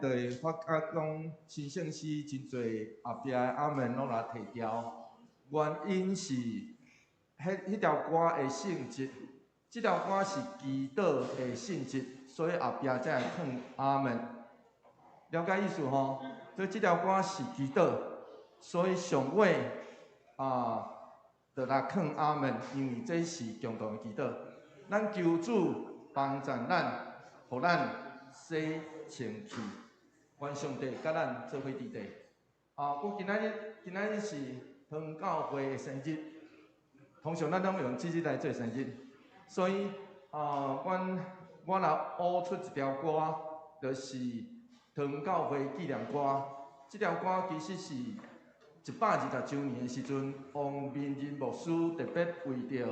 就會發覺講新聖詩真濟後壁的阿門攏來提調，原因是彼條歌的性質，這條歌是祈禱的性質，所以後壁才會放阿門。了解意思吼？所以這條歌是祈禱，所以上尾啊，就來放阿門，因為這是共同的祈禱。咱求主幫助咱，予咱洗清氣，願上帝佮咱做伙佇底。啊，我今仔日是唐教會的生日，通常咱攏用這日來做生日，所以啊，我來挖出一條歌，就是唐教會紀念歌。這條歌其實是120週年的時陣，王明仁牧師特別為著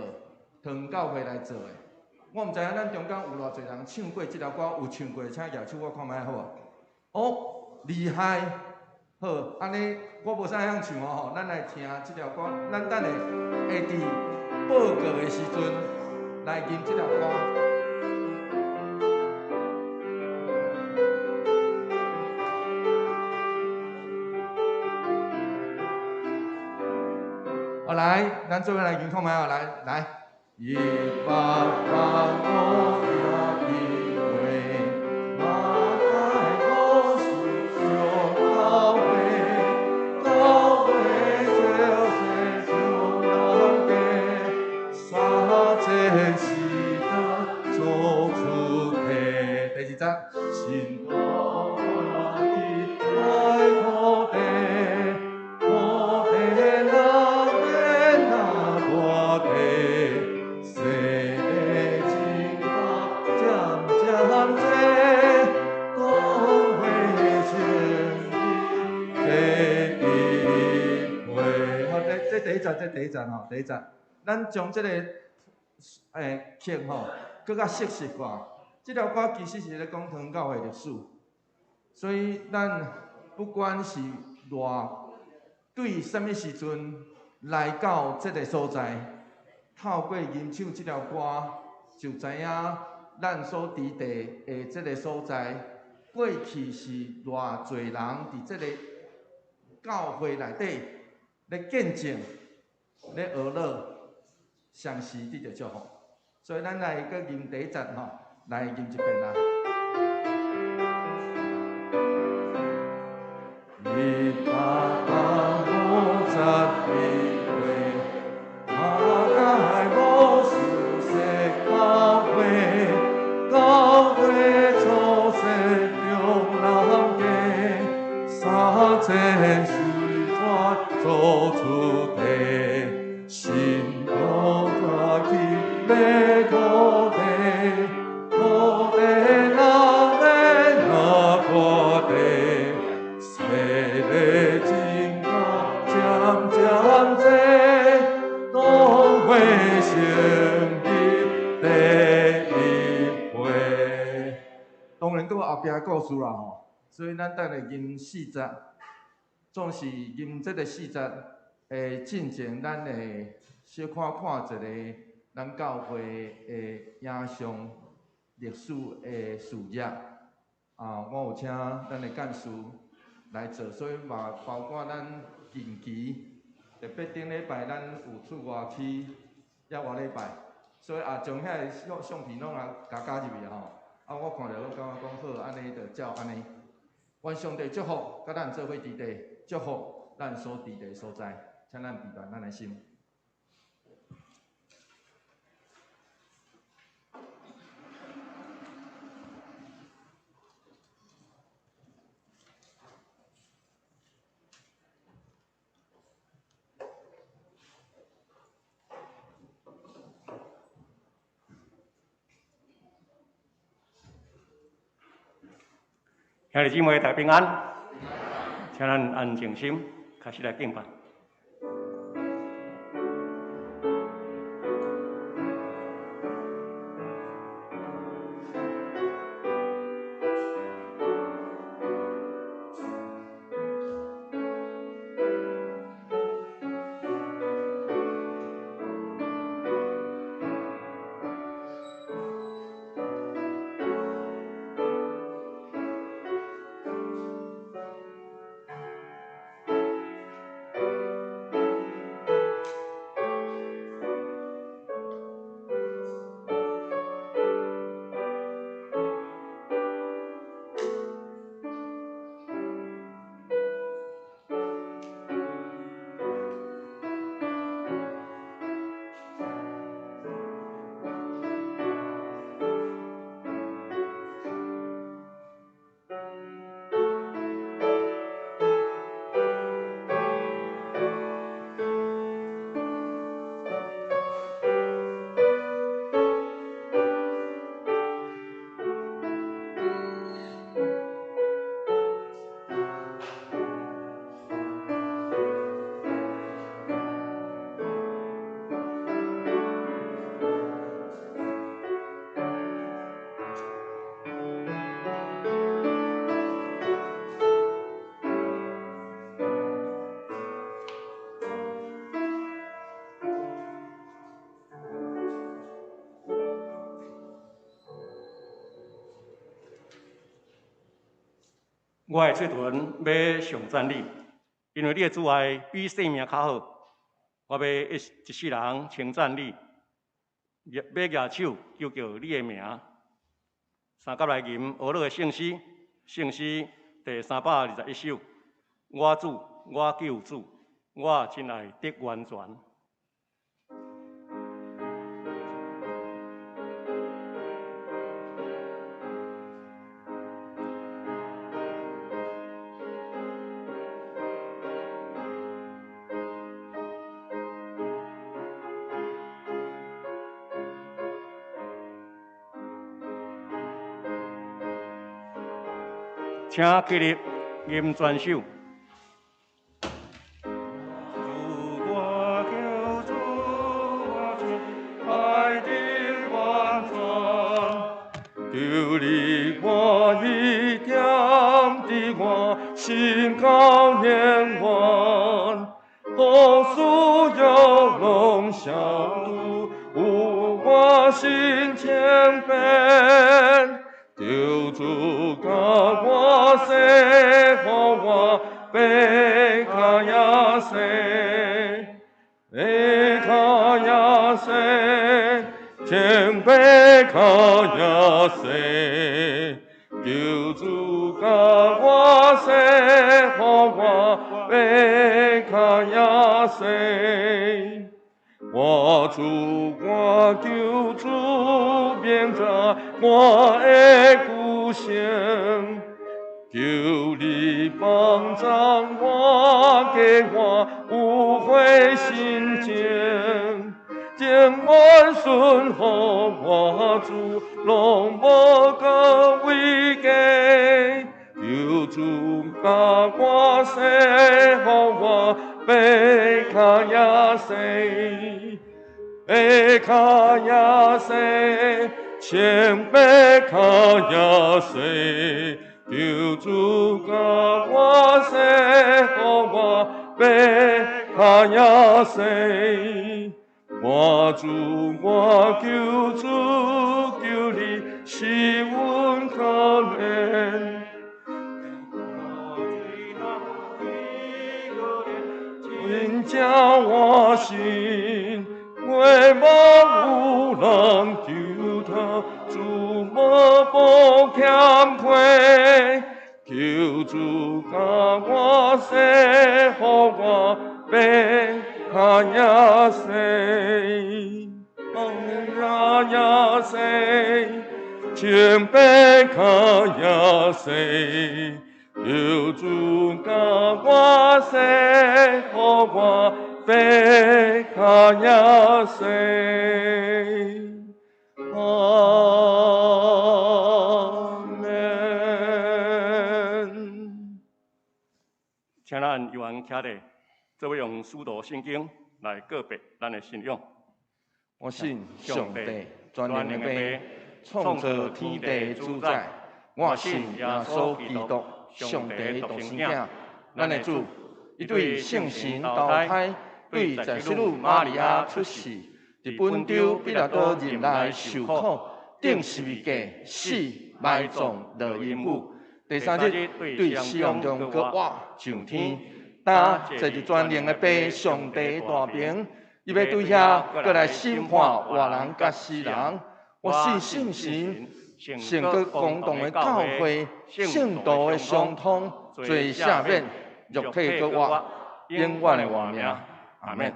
唐教會來做的。我毋知影咱中間有偌濟人唱過這條歌，有唱過請舉手我看覓好無？哦，厲害！好，按呢我無啥曉唱哦吼，咱來聽這條歌，咱等下會佇報告的時陣來吟這條歌。好，來，咱做伙來吟看覓哦，來來。185一回，馬偕牧師上教會，教會就是上人家，三節時間做出體。第二節，信徒來土地，土地人免那大地。洗禮真漸漸濟，講話成第一回。好，這第一節，這第一節吼，第一節，咱將這個曲吼，閣較熟悉化。這條歌其實是咧講唐教會歷史，所以咱不管是偌對啥物時陣來到這個所在，透過吟唱這條歌，就知影咱所佇地的這個所在，過去是偌濟人佇這個教會內底咧見證、咧學樂，相時得著祝福。所以咱來閣吟第一節吼，來吟一遍啦。151回，馬偕牧師設教會，教會初設中人家，三節時轉做出體，信徒帶去買土地，土地人免那大地，洗禮真漸漸濟，當會成立第一回。當然，閣有後壁的故事啦吼，所以咱等下吟四節，總是吟這個四節的進前，咱會小可看一個咱教會的影像歷史的視野。啊，我有請咱的幹事來做，所以嘛包括咱近期，特別頂禮拜咱有出外去抑外禮拜，所以也將遐个相片攏也加加入去吼。啊，我看著攏感覺講好，按呢就照按呢。願上帝祝福，佮咱做伙佇地，祝福咱所佇的所在，請咱閉關咱的心。兄弟姊妹大家平安，請咱安靜心，開始來敬拜。我的喙唇欲頌讚你，因為你的慈愛比性命較好。我欲一世人稱讚你，欲舉手求叫你的名。三甲來吟呵咾的聖詩，聖詩第321首。我主，我救主，我真愛得完全。請起立，吟全首。求你歡喜踮佇我心到永遠，何事又攏相拄，有我心千遍。求主佮我洗，予我白較也洗，白較也洗，穿白較也洗。求主佮我洗，予我白較也洗。我主我救主，明知我的孤身，求你幫助我，給我無悔心情，情願順服我主，攏無閣違假。求主共我洗，予我白跤也洗，白跤也洗，穿白跤也洗。求主共我洗，予我白跤也洗。我主我救主，求你賜阮可憐。真正我心，我無有人求他，主無無欠虧。求主共我洗，予我白跤也洗，白跤也洗，穿白跤也洗。求主共我洗，予我白跤也洗。阿們。請咱有緣徛咧，做伙用使徒信經來告白咱的信仰。我信上帝全能的父，創造天地主宰。我信耶穌基督，上帝獨生囝，咱的主，伊對聖神投胎，對在聖女瑪利亞出世，佇本丟彼拉多任內受苦，釘十字架，死，埋葬，落陰府。第三日對死亡中閣活上天，擔坐佇全能的父上帝大爿，伊欲對遐閣來審判活人佮死人。我信聖神，聖閣公同的教會，聖徒的相通，罪赦免，肉體閣活，永遠的活命。阿們。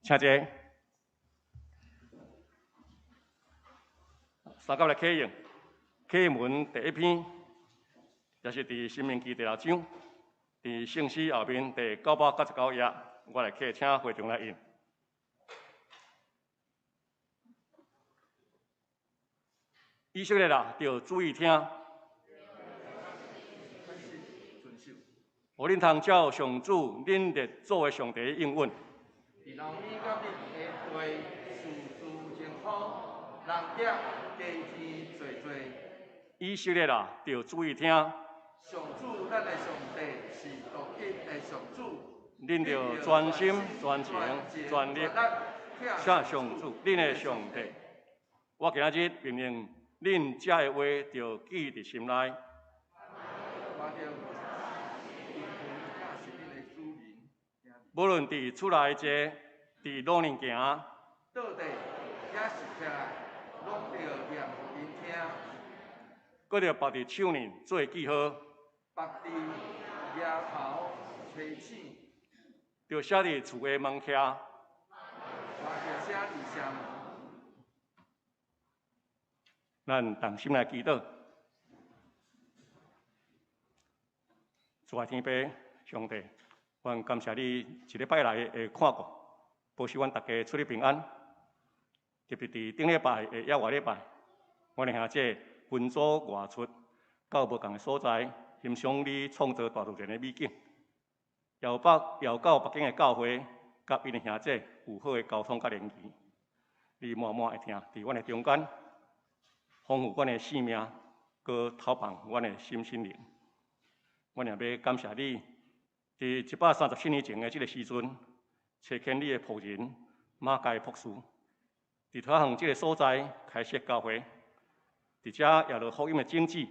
請坐。三甲來啟用，啟文第一篇，也是佇申命記第六章，佇聖詩後面第999頁，我來啟請會長來印。以色列人著注意聽，予恁通照上主恁列祖的上帝的應允。佇老米佮恁的地，事事真好，人客加添濟濟。以色列人著注意聽，上主咱的上帝是獨一的上主，恁著專心、專情、專力，疼上主恁的上帝。我今仔日命令恁遮的話，著記佇心內。帶著靈魂佮食物的主人。無論佇厝內坐，佇路面行，倒地抑是徛來，攏著念予𪜶聽。閣著縛佇手鏈做記號，縛佇額頭提醒，著寫佇厝的門徛，嘛著寫佇城門。咱同心來祈禱，主愛天父上帝，阮感謝你一禮拜來的看顧，保守阮逐家出入平安。特別佇頂禮拜的抑外禮拜，阮的兄弟分組外出到無仝的所在，欣賞你創造大自然的美景。邀北邀到北京的教會，佮𪜶的兄弟有好的溝通佮聯誼。你滿滿會疼佇阮的中間，豐富阮的生命，閣透放阮的心身靈。阮也欲感謝你，佇137年前的這个時陣，差遣你的僕人馬偕博士，佇桃園這个所在開設教會，佇遮掖落福音的種子，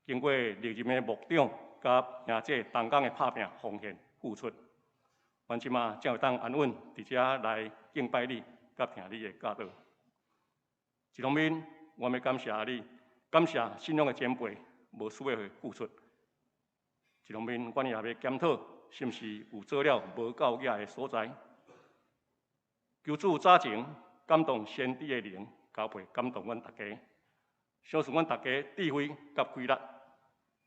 經過歷任的牧長佮兄弟同工的拍拚奉獻付出，阮這馬才會當安穩佇遮來敬拜你，佮聽你的教導。一方面，我欲感謝你，感謝信仰的前輩無私的付出。一方面，阮也欲檢討，是毋是有做了無夠額的所在。求主早前感動先知的靈，交陪感動阮逐家，賞賜阮逐家智慧佮規力，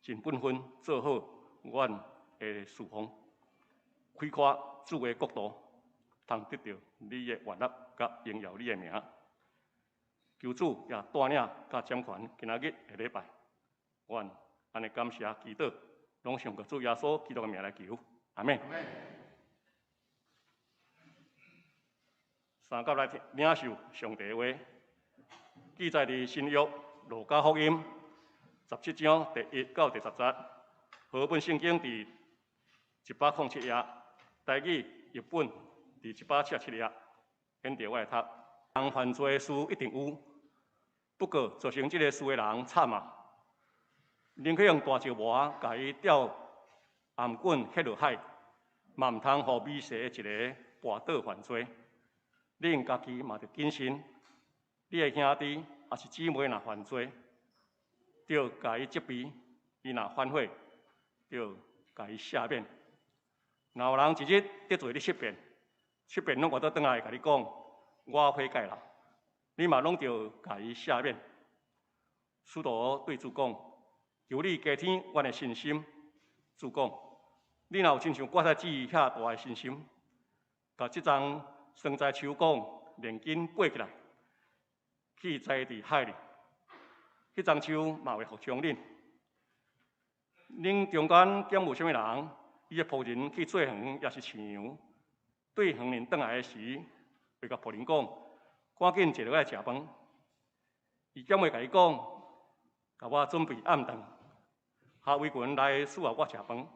盡本分做好阮的事奉，開闊主的國度，通得著你的悅納佮榮耀你的名。求主也帶領佮掌權今仔日的禮拜，阮按呢感謝祈禱，攏奉靠主耶穌基督的名來求，阿們。三甲來領受上帝的話，記載佇新約路加福音17章第1到第10節，和本聖經佇107頁，台語譯本佇177頁，免著我來讀。人犯罪的事一定有，不過造成這个事的人慘啊！寧可用大石磨共伊吊頷頸歇落海，嘛毋通予美勢的一个跋倒犯罪。恁家己嘛著謹慎，你的兄弟抑是姊妹若犯罪，著共伊責備；伊若反悔，著共伊赦免。若有人一日得罪你七遍，七遍攏會倒轉來共你講，我悔改啦，你嘛攏著共伊赦免。使徒對主講：求你加添阮的信心。主講：你若有親像芥菜籽遐大的信心，共這叢桑栽樹講，連根拔起來，去栽佇海裡，彼叢樹嘛會服從恁。恁中間敢有啥物人，伊的僕人去做園，抑是飼羊，對園人轉來的時，會共僕人講：趕緊坐落來食飯。伊敢會共伊講：共我準備暗頓，下圍裙來伺候我食飯。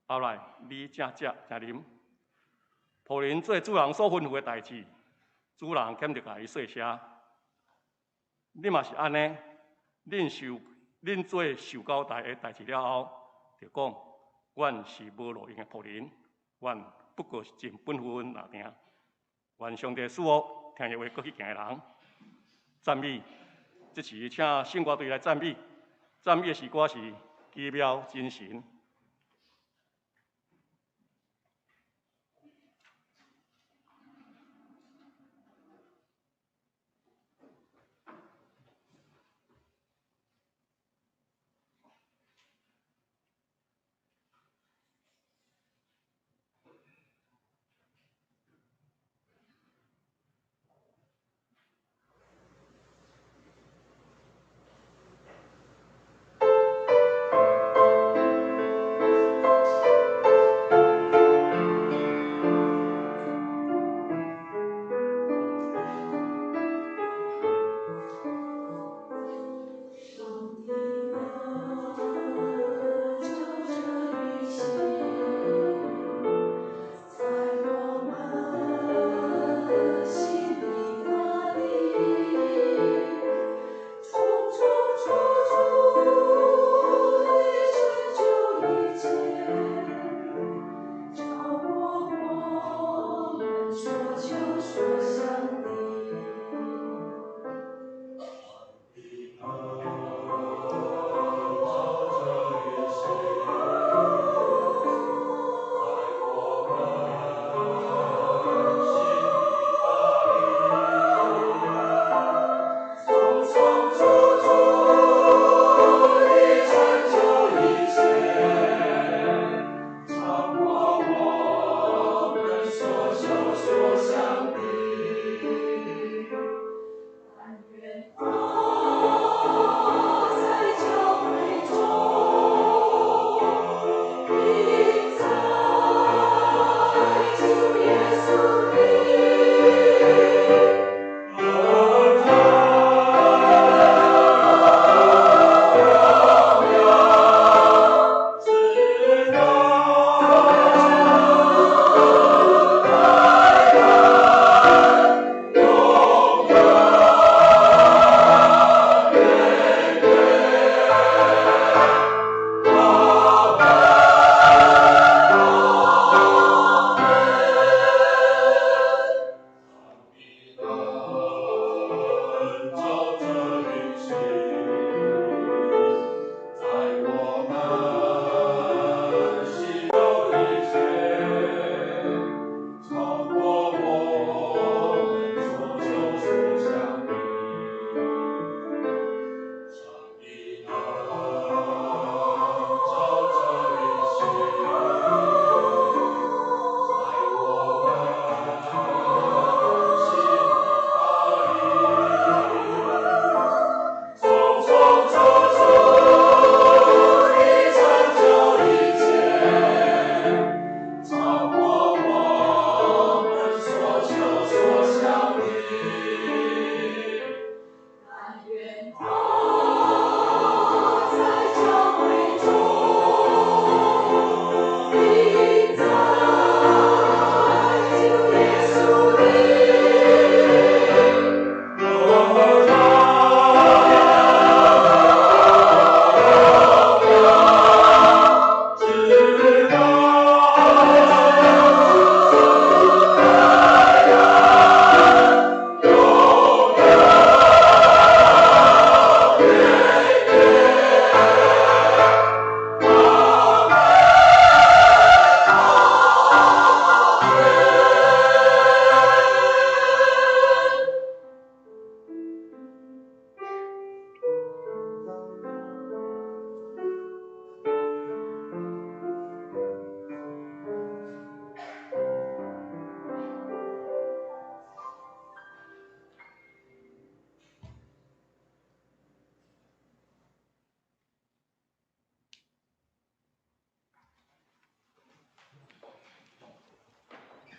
後來你才食才啉。僕人做主人所吩咐的代誌，主人敢著共伊說聲。你嘛是按呢，恁做受交代的代誌了後，就講：阮是無路用的僕人，阮不過是盡本分爾定。願上帝賜福聽伊話閣去行的人。讚美，這時請聖歌隊來讚美。讚美的詩歌是奇妙真神。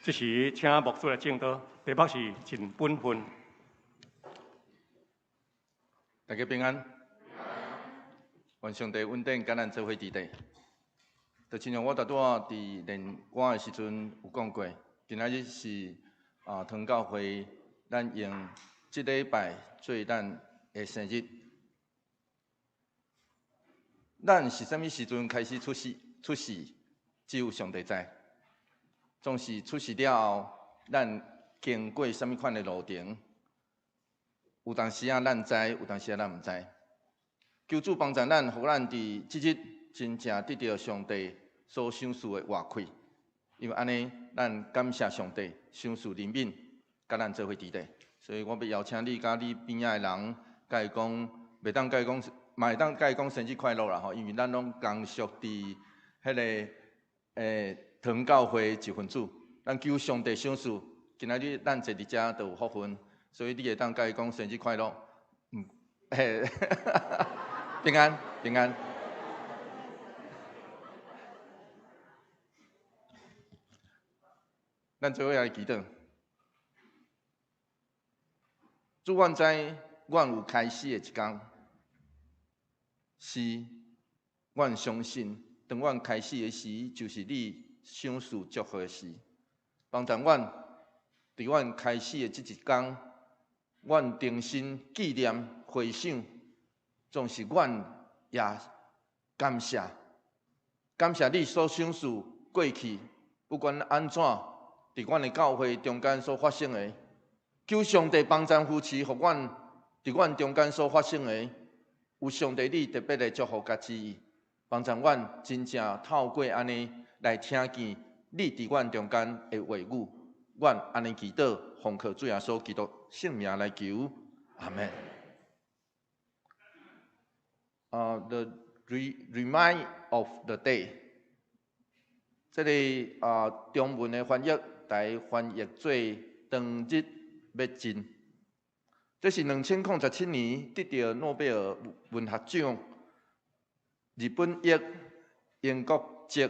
這時請牧師來證道，題目是盡本分。大家平安，願上帝恩典佮咱做伙佇底。就親像我頭拄仔佇練歌的時陣有講過，今仔日是唐教會咱用這禮拜做咱的生日。咱是啥物時陣開始出世？出世只有上帝知。總是出世了後，咱經過啥物款的路程，有當時仔咱知，有當時仔咱毋知。求主幫助咱，予咱佇這日真正得著上帝所賞賜的活氣，因為按呢，咱感謝上帝賞賜憐憫，佮咱做伙佇底。所以我欲邀請你佮你邊仔的人，共伊講，袂當共伊講，嘛會當共伊講生日快樂啦吼，因為咱攏仝屬佇彼个唐教會一份子，咱求上帝賞賜，今仔日咱坐佇遮都有福分，所以你會當共伊講生日快樂，嘿，平安平安。咱做伙來祈禱。主，阮知阮有開始的一工，是，阮相信，當阮開始的時，就是你賞賜祝福的時。幫助阮，佇阮開始的這一工，阮重新紀念、回想，總是阮也感謝，感謝你所賞賜過去，不管按怎，佇阮的教會中間所發生的，求上帝幫贊扶持，予阮佇阮中間所發生的，有上帝你特別的祝福佮旨意，幫助阮真正透過按呢來聽見你佇阮中間的話語。阮按呢祈禱，奉靠主耶穌基督聖名來求，阿們。The Remains of the Day，這个中文的翻譯來翻譯做當日欲盡。這是2017年得著諾貝爾文學獎，日本裔英國籍，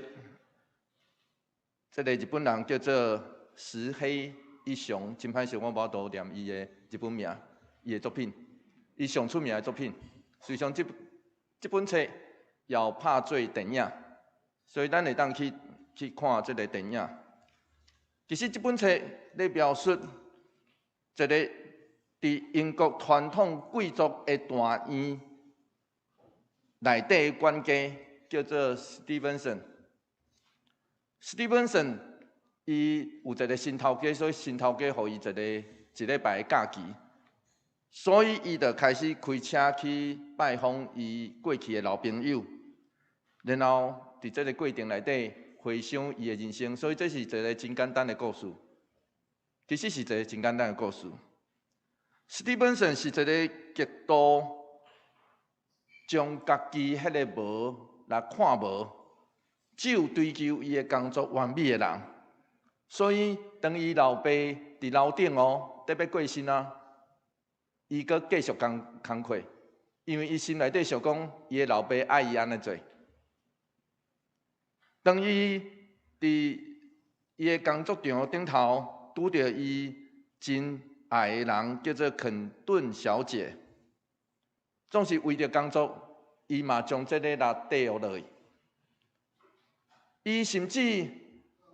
這个日本人叫做石黑一雄，真歹勢，我無法度念伊的日本名，伊的作品，伊上出名的作品，實際上這本冊也有拍做電影，所以咱會當去看這个電影。其實這本冊咧描述一个佇英國傳統貴族的大院內底的管家，叫做史蒂文森。史蒂文森伊有一个新頭家，所以新頭家予伊一个一禮拜的假期，所以伊就開始開車去拜訪伊過去的老朋友，然後佇這个過程內底回想伊的人生，所以這是一个真簡單的故事。其實是一个真簡單的故事。史蒂文森是一个極度將家己彼个無來看無，只有追求伊的工作完美的人。所以當伊老爸佇樓頂哦，得欲過身啊，伊閣繼續工課，因為伊心內底想講，伊的老爸愛伊按呢做。當伊佇伊的工作場頂頭拄著伊真愛的人，叫做肯頓小姐，總是為著工作，伊嘛將這个來綴予落去。伊甚至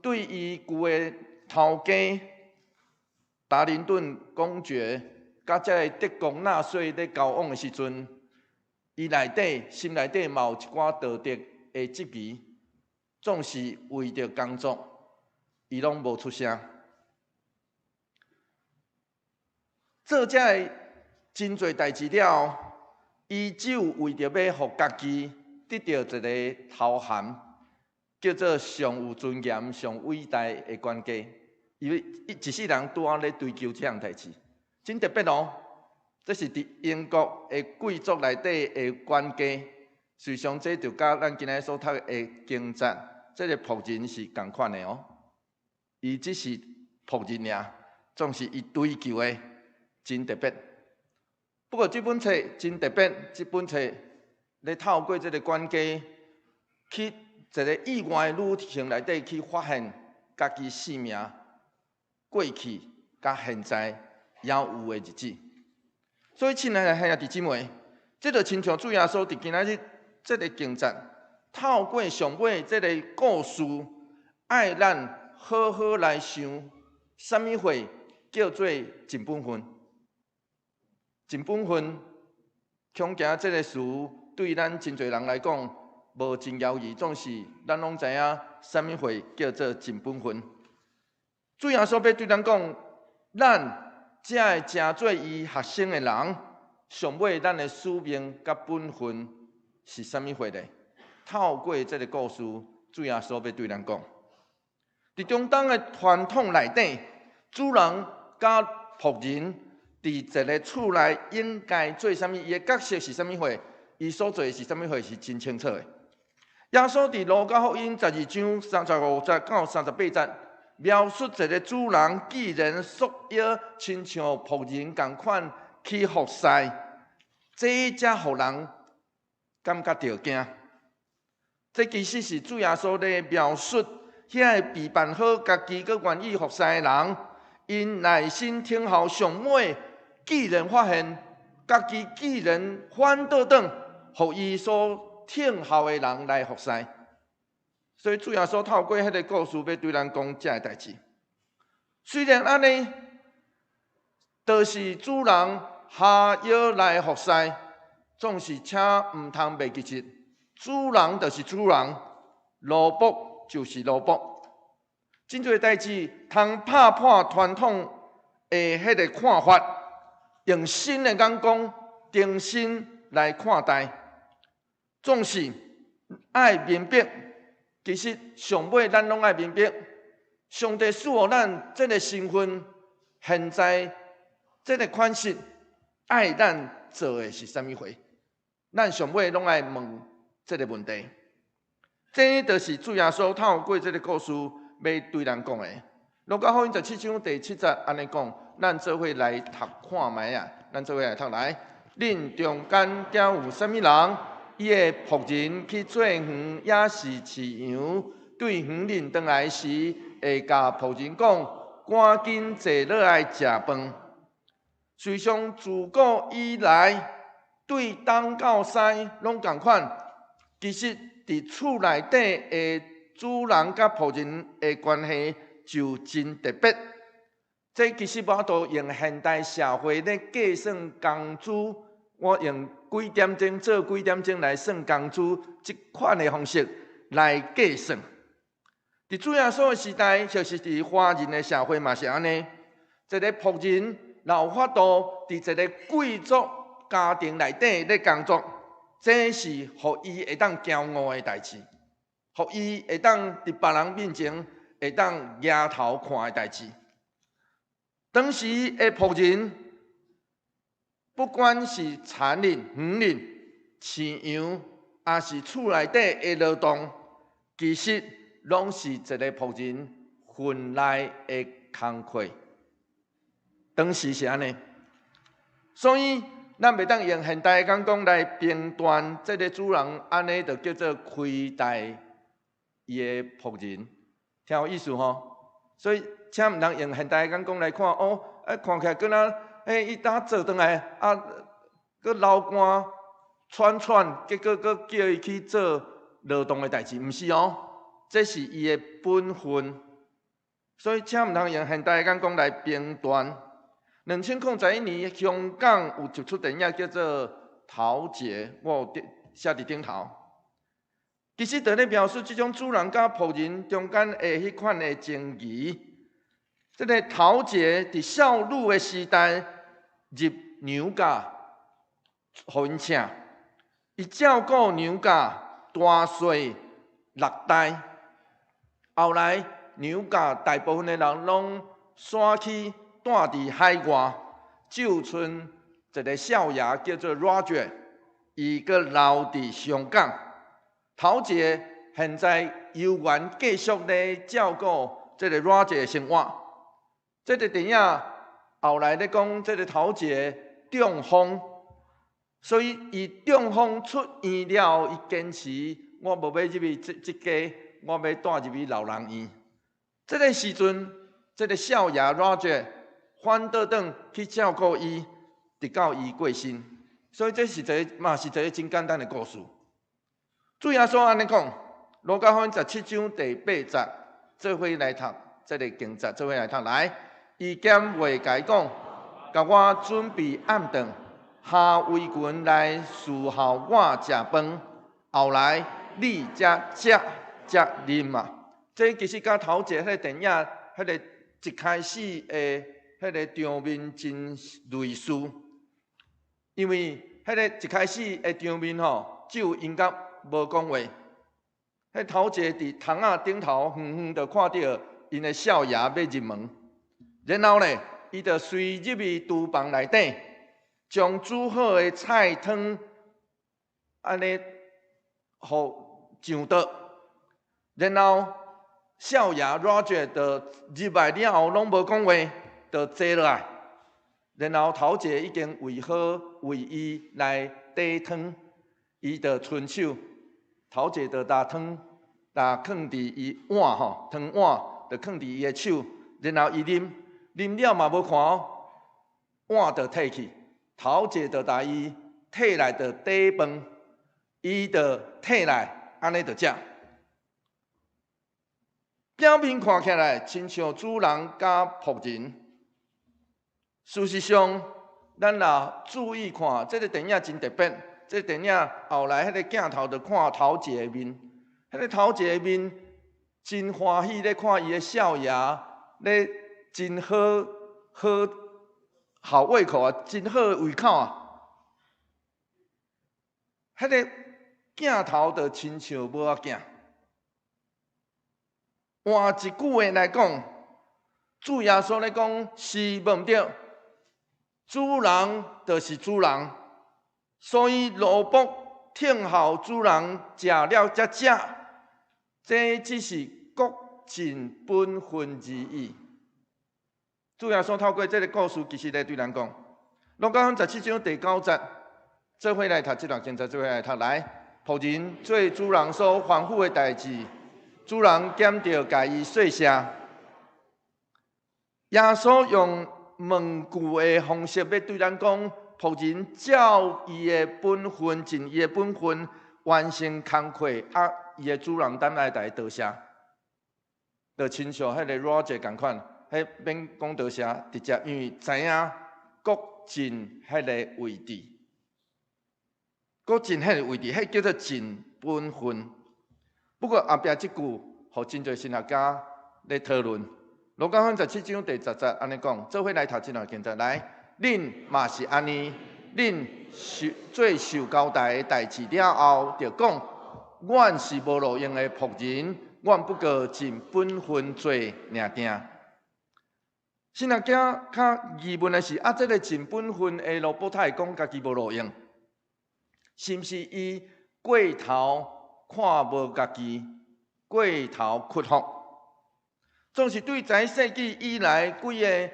對伊舊的頭家達林頓公爵，佮這个德國納粹咧交往的時陣，伊內底心內底嘛有一寡道德的質疑，總是為著工作，伊攏無出聲。做這个真濟代誌了後，伊只有為著欲予家己得著一个頭銜，叫做上有尊嚴、上偉大的管家。因為伊一世人拄仔咧追求這項代誌，真特別哦。這是佇英國的貴族內底的管家，實際上這就佮咱今仔所讀的警察，這个僕人是仝款的哦。伊只是僕人爾，總是伊追求的真特別。不過這本冊真特別，這本冊咧透過這个管家去一个意外的旅程內底去發現家己性命過去佮現在猶有的日子。所以，親愛的兄弟姊妹，這就親像主耶穌佇今仔日這个經節，透過上尾這个故事，愛咱好好來想，啥物貨叫做盡本分？盡本分，恐驚這个詞對咱真濟人來講無真遙遠，總是咱攏知影啥物貨叫做盡本分。主耶穌欲對咱講，咱才會成做伊學生的人，上尾咱的使命佮本分是啥物貨呢？透過這个故事，主耶穌欲對咱講，佇中東的傳統內底，主人佮僕人佇一个厝內應該做啥物，伊的角色是啥物貨，伊所做的是啥物貨，是真清楚的。耶穌佇路加福音12章35節到38節，描述一个主人既然束腰，親像僕人仝款去服侍，這才予人感覺著驚。這其實是主耶穌咧描述遐个備辦好家己，閣願意服侍的人，𪜶耐心等候，上尾既然發現家己既然反倒轉，予伊所聽候的人來服侍。所以主耶穌透過彼个故事，欲對咱講這个代誌。雖然按呢，就是主人哈腰來服侍，總是請毋通袂記得，主人就是主人，奴僕就是奴僕。真濟代誌通拍破傳統的彼个看法，用新的眼光，重新來看待，總是愛明白。其實上尾咱攏愛明白，上帝賜予咱這个身份，現在這个款式，愛咱做的是啥物貨？咱上尾攏愛問這个問題。這就是主耶穌透過這个故事欲對咱講的。路加福音17章第7節按呢講，咱做伙來讀看覓啊！咱做伙來讀來，恁中間敢有啥物人，伊的僕人去做園，抑是飼羊，對園裡轉來時，會共僕人講：趕緊坐落來食飯。事實上，自古以來，對東到西攏仝款。其實，佇厝內底的主人佮僕人的關係就真特別。這其實無法度用現代社會咧計算工資，我用幾點鐘做幾點鐘來算工資，這款的方式來計算。佇主耶穌的時代，就是佇華人的社會嘛是按呢。一个僕人若有法度佇一个貴族家庭內底咧工作，這是予伊會當驕傲的代誌，予伊會當佇別人面前會當舉頭看的代誌。當時的僕人，不管是田裡、園裡、飼羊，抑是厝內底的勞動，其實攏是一个僕人份內的工課。當時是按呢，所以咱袂當用現代的眼光來評斷這个主人按呢，就叫做虧待伊的僕人，聽有意思吼？所以，請毋通用現代的眼光來看，哦，啊，看起來敢若，欸，伊當做轉來，啊，閣流汗喘喘，結果閣叫伊去做勞動的代誌，毋是哦，這是伊的本分。所以，請毋通用現代的眼光來評斷。2011年，香港有一齣電影叫做《桃姐》，我有寫佇頂頭。其實，佇咧描述這種主人佮僕人中間的彼款的情誼。這个桃姐佇少女的時代入娘家，予𪜶請，伊照顧娘家大細六代。後來娘家大部分的人攏徙去蹛佇海外，只剩一个少爺叫做 Roger，伊閣留佇香港。桃姐現在猶原繼續咧照顧這个 Roger 的生活。這个電影後來咧講，這个桃姐中風，所以伊中風出院了後，伊堅持我無欲入去這這家，我欲蹛入去老人院。這个時陣，這个少爺 Roger 反倒轉去照顧伊，直到伊過身。所以這是一个嘛是一个真簡單的故事。主耶穌按呢講，路加福音17章第8節，做伙來讀這个經節，做伙來讀來。伊兼話共伊講，共我準備暗頓，下圍裙來侍候我食飯。後來你才食才啉啊！這其實佮頭一个彼个電影，彼個一開始的彼个場面真類似，因為彼个一開始的場面吼，只有音樂無講話。彼頭一个佇窗仔頂頭遠遠就看著𪜶的少爺欲入門，然後咧，伊就隨入去廚房內底，將煮好的菜湯按呢予上桌，然後少爺 Roger 就入來了後，攏無講話，就坐落來。然後頭一个已經煨好為伊來底湯，伊就伸手，頭一个就焦湯，焦囥佇伊碗吼，湯碗就囥佇伊的手，然後伊啉，啉了嘛無看哦，碗就提去，頭一个就共伊提來就底飯，伊就提來，按呢就食。表面看起來親像主人佮僕人，事實上，咱若注意看，這个電影真特別。這个電影後來彼个鏡頭就看頭一个面，彼个頭一个面真歡喜咧看伊的少爺咧真好好好胃口啊，真好胃口啊。彼个鏡頭就親像無仔囝。換一句話來講，主耶穌咧講是無毋對，主人就是主人，所以奴僕聽候主人食了才食，這只是各盡本分而已。主耶穌透過這个故事，其實咧對咱講，路加福音17章第9節，做伙來讀這段經節，做伙來讀來，僕人做主人所吩咐的代誌。主人兼著共伊說謝。耶穌用問句的方式，欲對咱講，僕人照伊的本分，盡伊的本分，完成工課，啊，伊的主人等來共伊道謝，就親像彼个 Roger 仝款，彼免講多謝，直接因為知影各盡彼个位置，各盡彼个位置，彼叫做盡本分。不過後壁這句，予真濟神學家咧討論。路加福音17章第10節按呢講，做伙來讀這段經節來，恁嘛是按呢，恁受做受交代的代誌了後，就講，阮是無路用的僕人，阮不過盡本分做爾爾。神學家較疑問的是，啊，這个盡本分的奴僕，會講家己無路用，是毋是伊過頭看無家己，過頭屈服？總是對十一世紀以來，幾个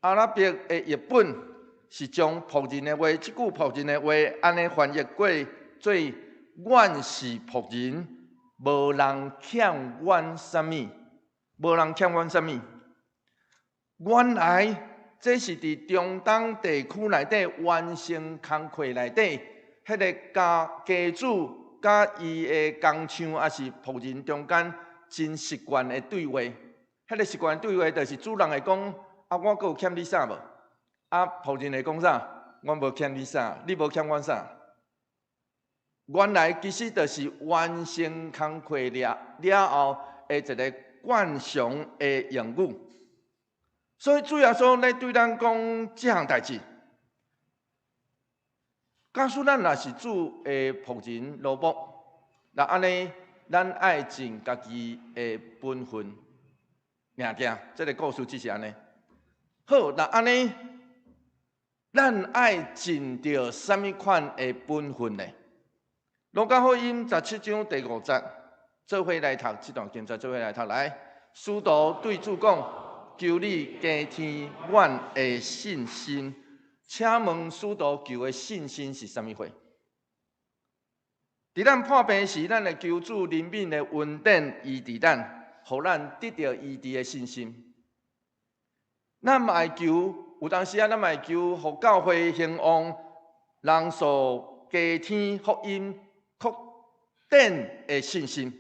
阿拉伯的譯本是將僕人的話，這句僕人的話按呢翻譯過做：阮是僕人，無人欠阮啥物，無人欠阮啥物。原來這是佇中東地區內底完成工課內底，彼个家家主佮伊的工廠抑是僕人中間真習慣的對話。彼个習慣對話就是主人會講：啊，我閣有欠你啥無？啊，僕人會講啥？我無欠你啥，你無欠阮啥？原來其實就是完成工課了了後的一个慣常的用語。所以主耶穌咧對咱講這項代誌，假使咱若是主的僕人奴僕，若按呢，咱愛盡家己的本分，爾爾，這个故事只是按呢。好，若按呢，咱愛盡著啥物款的本分呢？路加福音17章第5節，做伙來讀這段經節，做伙來讀來。使徒對主講：求你加添阮的信心。請問使徒求的信心是啥物貨？佇咱破病時，咱會求主憐憫的恩典醫治咱，予咱得著醫治的信心。咱嘛愛求，有當時啊，咱嘛會求予教會興旺，人數加添福音擴展的信心。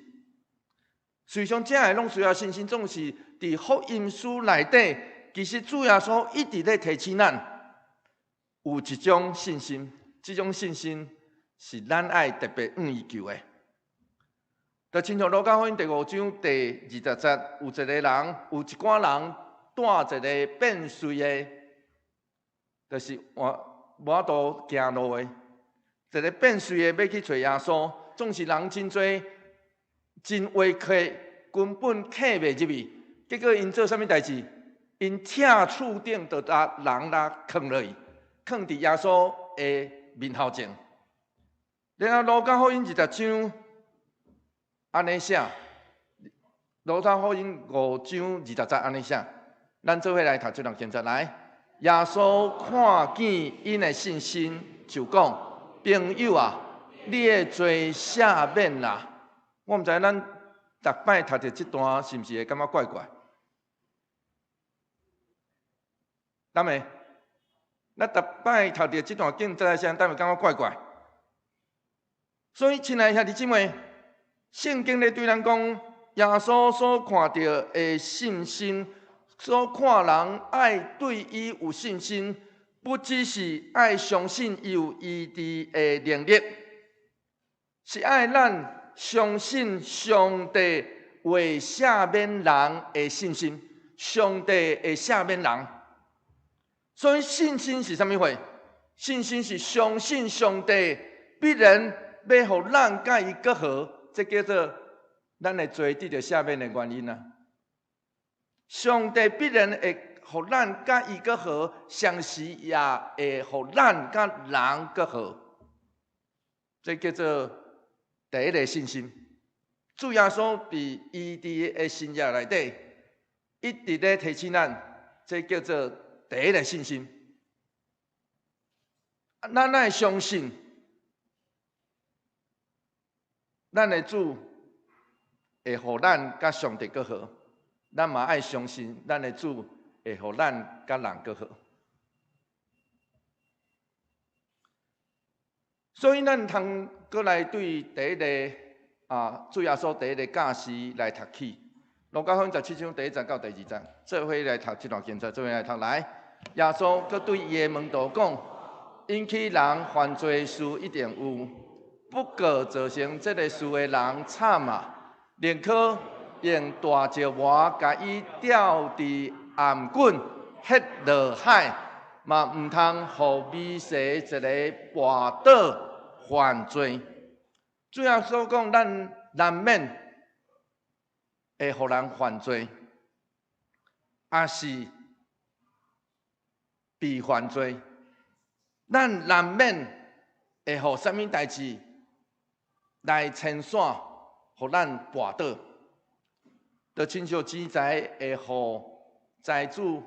事實上，這个攏需要信心，總是佇福音書內底，其實主耶穌一直咧提醒咱，有一種信心，這種信心是咱愛特別向伊求的。就親像路加福音第五章第二十節，有一個人，有一寡人帶一個變綏的，就是無法度行路的，一個變綏的欲去揣耶穌，總是人真濟，真圍客，根本客袂入去。結果𪜶做啥物代誌？𪜶拆厝頂，就共人來囥落去，囥佇耶穌的面頭前。然後路加福音二十章按呢寫，路加福音五章二十節按呢寫，咱做伙來讀這段經節來。耶穌看見𪜶的信心，就講：朋友啊，你的罪赦免啦。我毋知咱逐擺讀著這段，是毋是會感覺怪怪？敢會？咱逐擺讀著這段經節的時陣，敢會感覺怪怪？所以，親愛的兄弟姊妹，聖經咧對咱講，耶穌所看著的信心，所看人愛對伊有信心，不只是愛相信伊有醫治的能力，是愛咱相信上帝會赦免人的信心，上帝會赦免人。所以信心是啥物貨？信心是相信上帝必然欲予咱佮伊閣和，這叫做咱的罪得著赦免的原因啊！上帝必然會予咱佮伊閣和，同時也會予咱佮人閣和，這叫做第一个信心。主耶穌佇醫治的神跡內底，一直咧提醒咱，這叫做第一个信心。咱愛相信，咱的主會予咱佮上帝閣和，咱嘛愛相信，咱的主會予咱佮人閣和。所以，咱通閣來對第一个啊，主耶穌第一个教示來讀起。路加福音十七章第一節到第二節，做伙來讀這段經節，做伙來讀來。耶穌閣對伊的門徒講：引起人犯罪事一定有，不過造成這个事的人慘啊！寧可用大石磨共伊吊佇頷頸，彼落海，嘛毋通予美蛇一个跋倒犯罪。主耶穌講，咱難免會予人犯罪，抑是被犯罪。咱難免會予啥物代誌來牽線，予咱跋倒。就親像錢財會予財主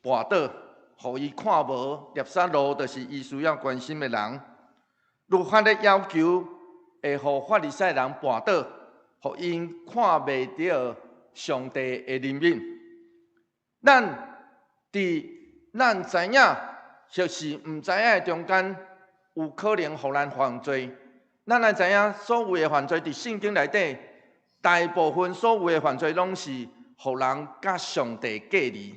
跋倒，予伊看無拉撒路，就是伊需要關心的人。律法的要求會予法利賽人跋倒，予𪜶看袂著上帝的憐憫。咱佇咱知影或是毋知影的中間，有可能予咱犯罪。咱愛知影，所有的犯罪佇聖經內底，大部分所有的犯罪攏是予人佮上帝隔離。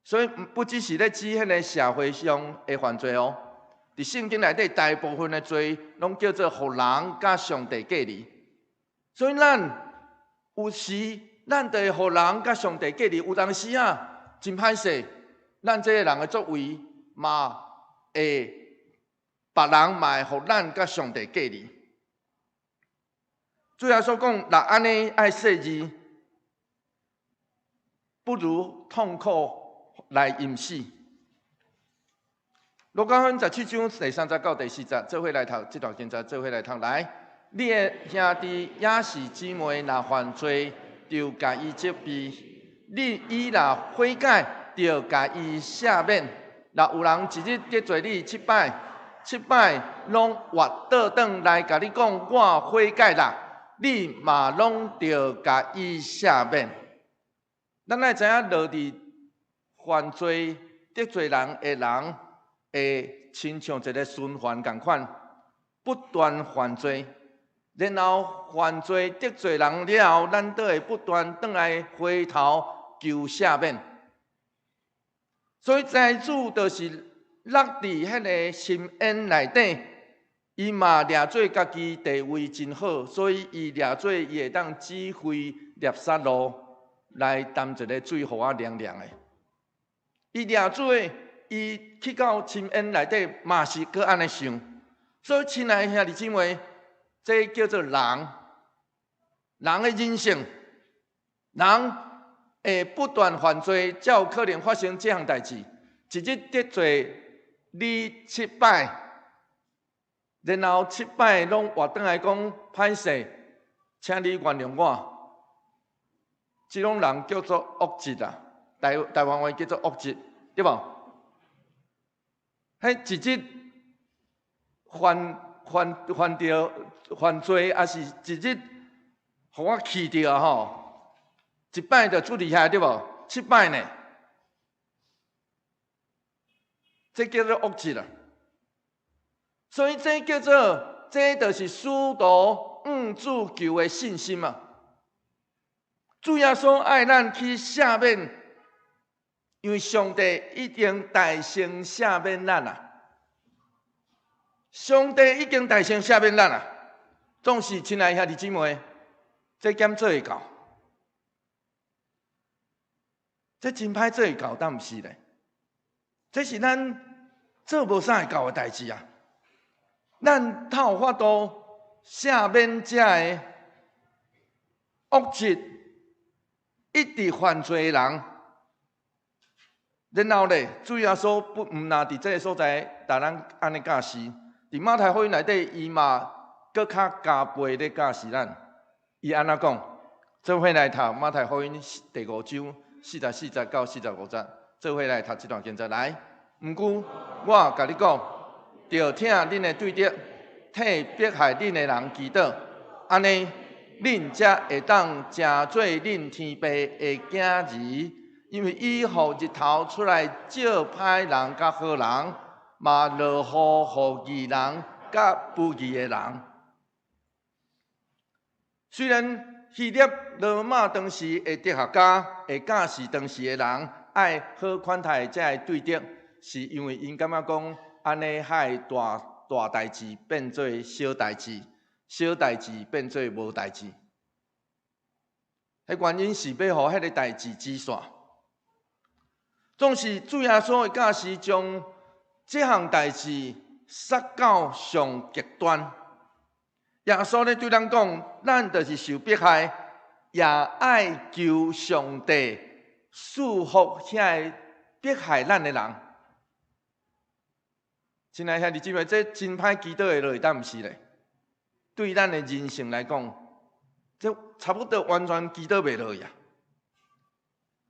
所以不只是咧指彼个社會上的犯罪哦，佇聖經內底，大部分的罪攏叫做予人佮上帝隔離。所以咱有時咱就會予人佮上帝隔離，有當時啊，真歹勢，咱這个人的作為嘛會別人嘛會予咱佮上帝隔離。主耶穌講，若按呢愛細膩，不如痛苦來淹死。路加福音十七章第三節到第四節，做伙來讀這段經節，做伙來讀來。你的兄弟抑是姊妹若犯罪，就共伊責備；你伊若悔改，就共伊赦免。若有人一日得罪你七擺，七擺攏活倒轉來共你講我悔改啦，你嘛攏著共伊赦免。咱愛知影落佇犯罪得罪人的人，會親像一个循環仝款，不斷犯罪，然後犯罪得罪人了後，咱都會不斷轉來回頭求赦免。所以災主就是落佇彼个深淵內底，伊嘛掠做家己地位真好，所以伊掠做伊會當指揮拉撒路來擔一个水予我涼涼的。伊掠做伊去到深淵內底嘛是閣按呢想。所以親愛兄弟姊妹，這叫做人，人的人性，人會不斷犯罪，才有可能發生這項代誌。一日得罪你七擺，然後七擺攏活轉來講歹勢，請你原諒我。這種人叫做惡質啊，台灣話叫做惡質，對無？彼一日犯著犯罪，抑是一日予我氣著吼，一擺就處理遐對無？七擺呢？這叫做惡質啊！所以這叫做，這就是使徒向主求的信心啊！主耶穌愛咱去赦免，因為上帝已經代先赦免咱啊！上帝已經代先赦免咱啊！總是親愛兄弟姊妹，這敢做會到？這真歹做會到，敢毋是咧？這是咱做無啥會到的代誌啊！咱哪有法度赦免這个惡質一直犯罪的人？然後咧，主耶穌不毋但佇這个所在，共咱按呢教示。佇馬太福音內底，伊嘛閣較加倍咧教示咱。伊按怎講？做伙來讀馬太福音第五章44節到45節，做伙來讀這段經節來。毋過，我共你講，著疼恁的對敵，替迫害恁的人祈禱，按呢，恁才會當成做恁天父的囝兒，因為伊予日頭出來照歹人佮好人，嘛落雨予義人佮不義的人。雖然希臘羅馬當時的哲學家會教示當時的人愛好款待這个對敵，是因為𪜶感覺講，按呢害大大代誌變做小代誌，小代誌變做無代誌。彼原因是欲予彼个代誌止煞。總是主耶穌的教示將這項代誌殺到上極端。耶穌咧對咱講，咱就是受迫害，也愛求上帝賜福遐个迫害咱的人。親愛兄弟姊妹，這真歹祈禱會落去，敢毋是咧？對咱的人性來講，這差不多完全祈禱袂落去啊。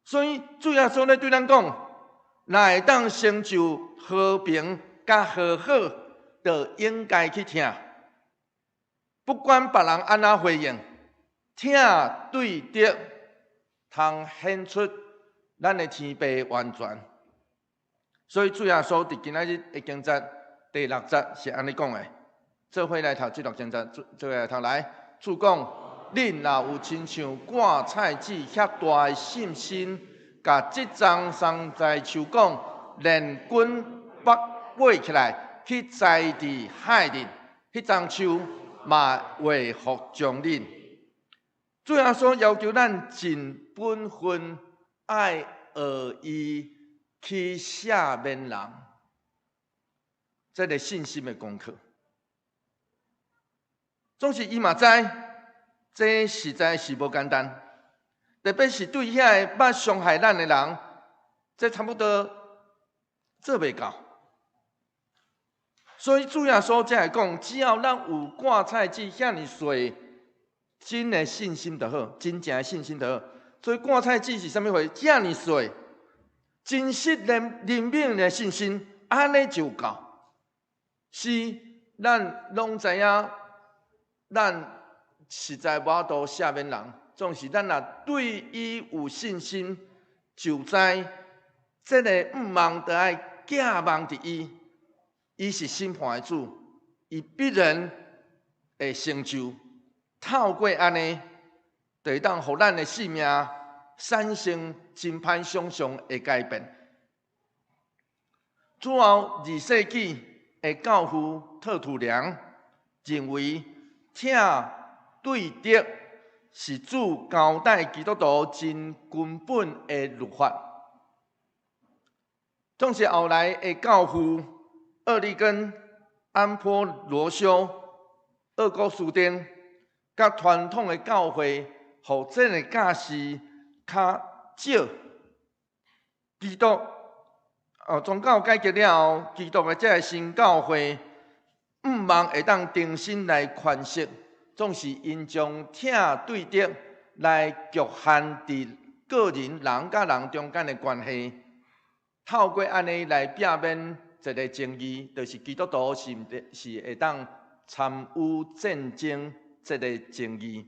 所以主耶穌咧對咱講，若會當成就和平佮和好，就應該去疼。不管別人按怎回應，疼對敵，通顯出咱的天父完全。所以主耶穌佇今仔日的經節第六節是按呢講的，做伙來讀這段經節，做伙來讀來。主講，恁若有親像割菜籽遐大的信心，共這叢桑棑樹講，連根拔拔起來，去栽佇海裡，彼叢樹嘛會服從恁。主耶穌要求咱盡本分，愛學伊去赦免人，這个信心的功課。總是伊嘛知，這實在是無簡單，特別是對遐个捌傷害咱的人，這差不多做袂到。所以主耶穌才會講，只要咱有割菜籽遐爾細，真的信心就好，真正的信心就好。所以割菜籽是啥物貨？遮爾細，真實的靈命的信心，按呢就夠。是，咱攏知影，咱實在無法度赦免人，總是咱若對伊有信心，就知這个向望著愛寄望佇伊，伊是審判的主，伊必然會成就。透過按呢，就會當予咱的性命產生真歹想像的改變。主後二世紀的教父特土良認為，疼對敵是主交代基督徒真根本的律法。總是後來的教父厄利根、安波羅修、奧古斯丁，佮傳統的教會，予這个教示較少。基督哦，宗教改革了後，基督的這个新教會，向望會當重新來詮釋，總是𪜶將疼對敵來局限佇個人人佮人中間的關係，透過按呢來避免一个爭議，就是基督徒是毋是會當參與戰爭這个爭議。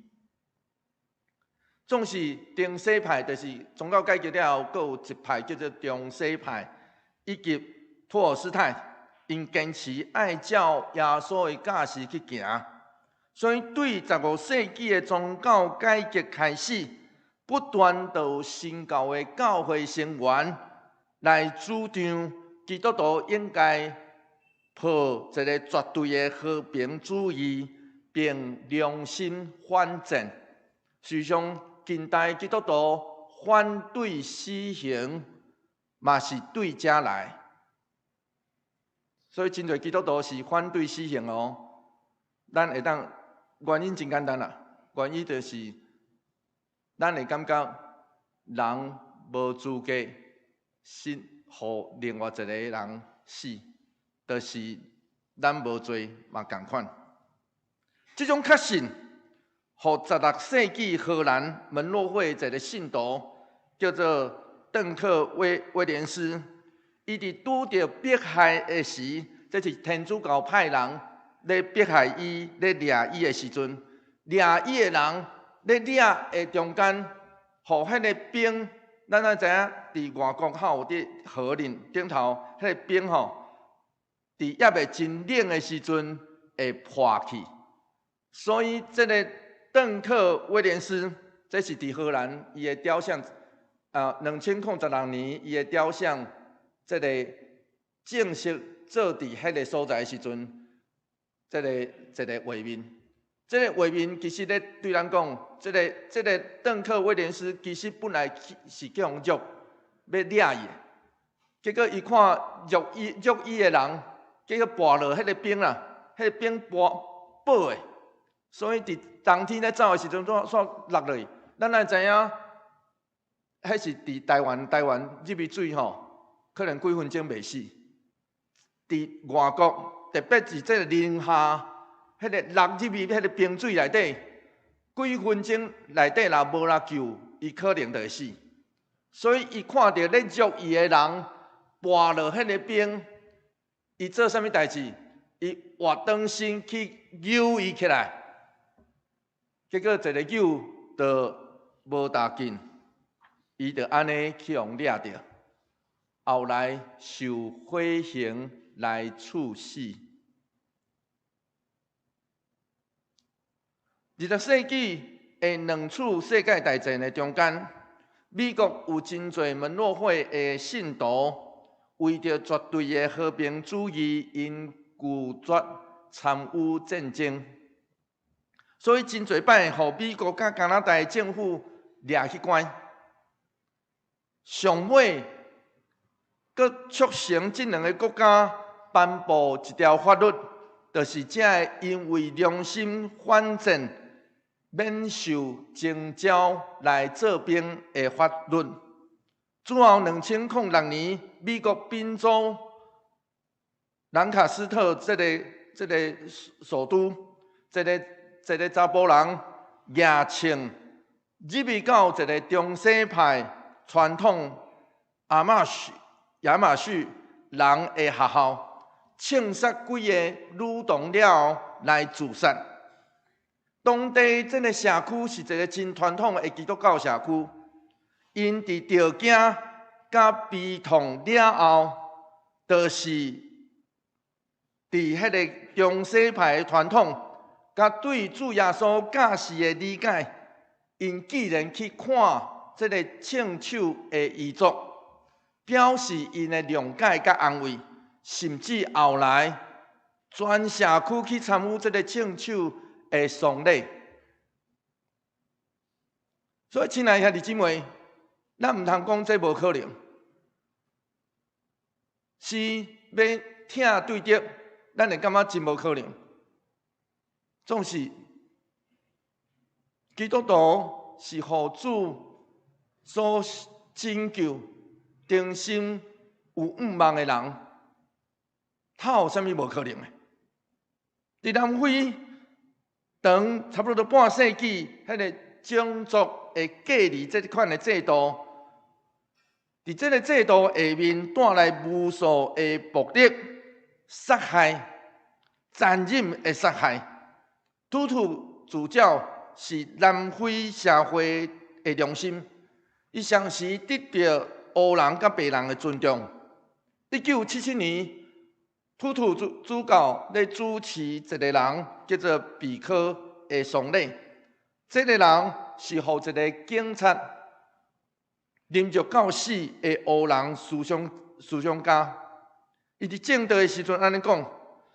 總是中西派，就是宗教改革了後，閣有一派叫做中西派，以及托爾斯泰，𪜶堅持愛照耶穌的教示去行，所以對15世紀的宗教改革開始，不斷就有新教的教會成員來主張基督徒應該抱一个絕對的和平主義，並良心反戰。事實上，近代基督徒反對死刑，嘛是對遮來。所以真濟基督徒是反對死刑哦。咱會當原因真簡單啦，原因就是咱會感覺人無資格死，予另外一個人死，就是咱無罪嘛仝款。這種確信，予16世紀荷蘭門諾會一个信徒叫做鄧克威廉斯，伊佇拄著迫害的時，這是天主教派人咧迫害伊、咧掠伊的時陣，掠伊的人咧掠的中間，予彼个冰，咱也知影，佇外國較有佇河頂頂頭，彼个冰吼，佇猶未真冷的時陣會破去，所以這个鄧克威廉斯，這是佇荷蘭伊的雕像，啊，2016年伊的雕像，這个正式做佇彼个所在的時陣，這个一个畫面，這个畫面其實咧對咱講，這个鄧克威廉斯其實本來是去予掠，欲掠伊，結果伊看掠伊掠伊的人，結果跋落彼个冰啦，彼个冰薄薄的，所以佇冬天咧走的時陣，煞煞落落去。咱也知影，彼是佇台灣，台灣入去水吼，可能幾分鐘袂死。佇外國，特別是這个零下，彼个落入去彼个冰水內底，幾分鐘內底若無人救，伊可能就會死。所以伊看著咧掠伊的人跋落彼個冰，伊做啥物代誌？伊活轉身去揪伊起來，結果一个揪就無大緊，伊就按呢去予掠著，後來受火刑來處死。20世紀的兩次世界大戰的中間，美國有真濟門諾會的信徒，為著絕對的和平主義，𪜶拒絕參與戰爭，所以真濟擺予美國佮加拿大政府掠去關。上尾，閣促成這兩个國家頒布一條法律，就是這个因為良心反戰免受徵召來做兵的法律。主後2006年，美國賓州蘭卡斯特這个首都，這個查埔人舉槍入去到一个中西派傳統亞馬遜亞馬遜人的學校，槍殺幾个女童了後來自殺。當地這个社區是一个真傳統的基督教社區， 𪜶佇著驚佮悲痛了後，就是佇彼个中西派的傳統，佮對主耶穌教示的理解，𪜶既然去看這個聖手的遺囑，表示𪜶的諒解佮安慰，甚至後來全社區去參與這个聖手的喪禮。所以，親愛兄弟姊妹，咱毋通講這無可能，是欲疼對德，咱會感覺真無可能。總是基督徒是予主所拯救、忠心有向望的人，他有啥物無可能的？佇南非，當差不多半世紀，彼个種族的隔離這款的制度，佇這个制度下面帶來無數的暴力、殺害、殘忍的殺害。圖圖主教是南非社會的良心，伊常時得著黑人佮白人的尊重。1977年，圖圖主教咧主持一个人叫做比科的喪禮。這个人是予一个警察淋著到死的黑人思想家。伊佇證道的時陣按呢講：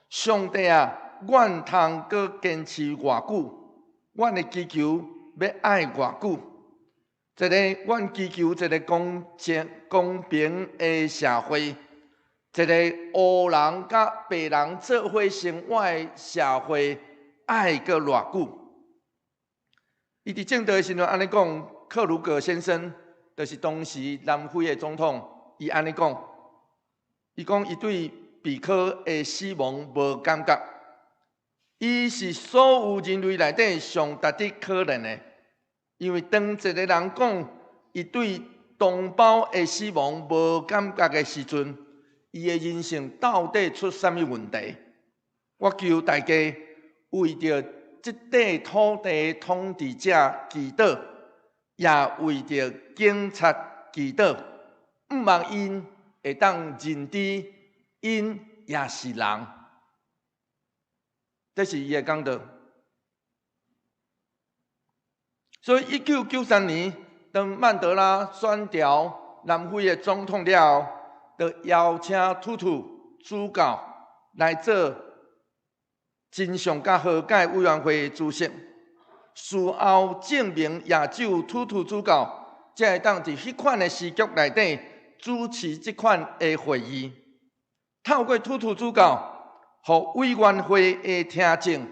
上帝啊，阮通閣堅持偌久？阮的祈求欲愛偌久？一个阮祈求一个公正公平的社會，一個黑人佮白人做伙生活的社會，愛閣偌久？伊佇證道的時陣按呢講，克魯格先生就是當時南非的總統，伊按呢講，伊講伊對比科的死亡無感覺，伊是所有人類內底上值得可憐的，因為當一個人講伊對同胞的死亡無感覺的時陣，伊的人生到底出啥物問題？我求大家為著這塊土地統治者祈禱，也為著警察祈禱，向望𪜶會當認知，𪜶也是人。這是伊的講道。所以，1993年，當曼德拉選著南非的總統了後，就邀請圖圖主教來做真相佮和解委員會的主席。事後證明，也只有圖圖主教才會當佇彼款的時局內底主持這款的會議。透過圖圖主教，予委員會的聽證，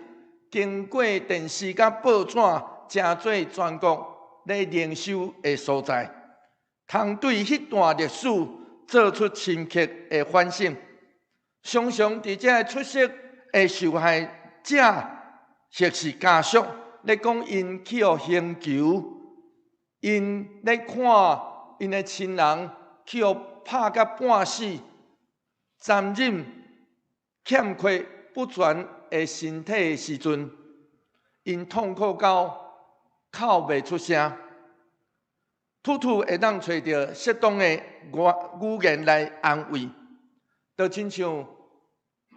經過電視佮報紙，成做全國咧靈修的所在，通對彼段歷史做出深刻的反省。常常佇這个出席的受害者或是家屬咧講，𪜶去予刑求，𪜶咧看𪜶的親人去予拍甲半死，殘忍、欠缺不全的身體的時陣，𪜶痛苦到哭袂出聲。圖圖會當揣著適當的語言來安慰，就親像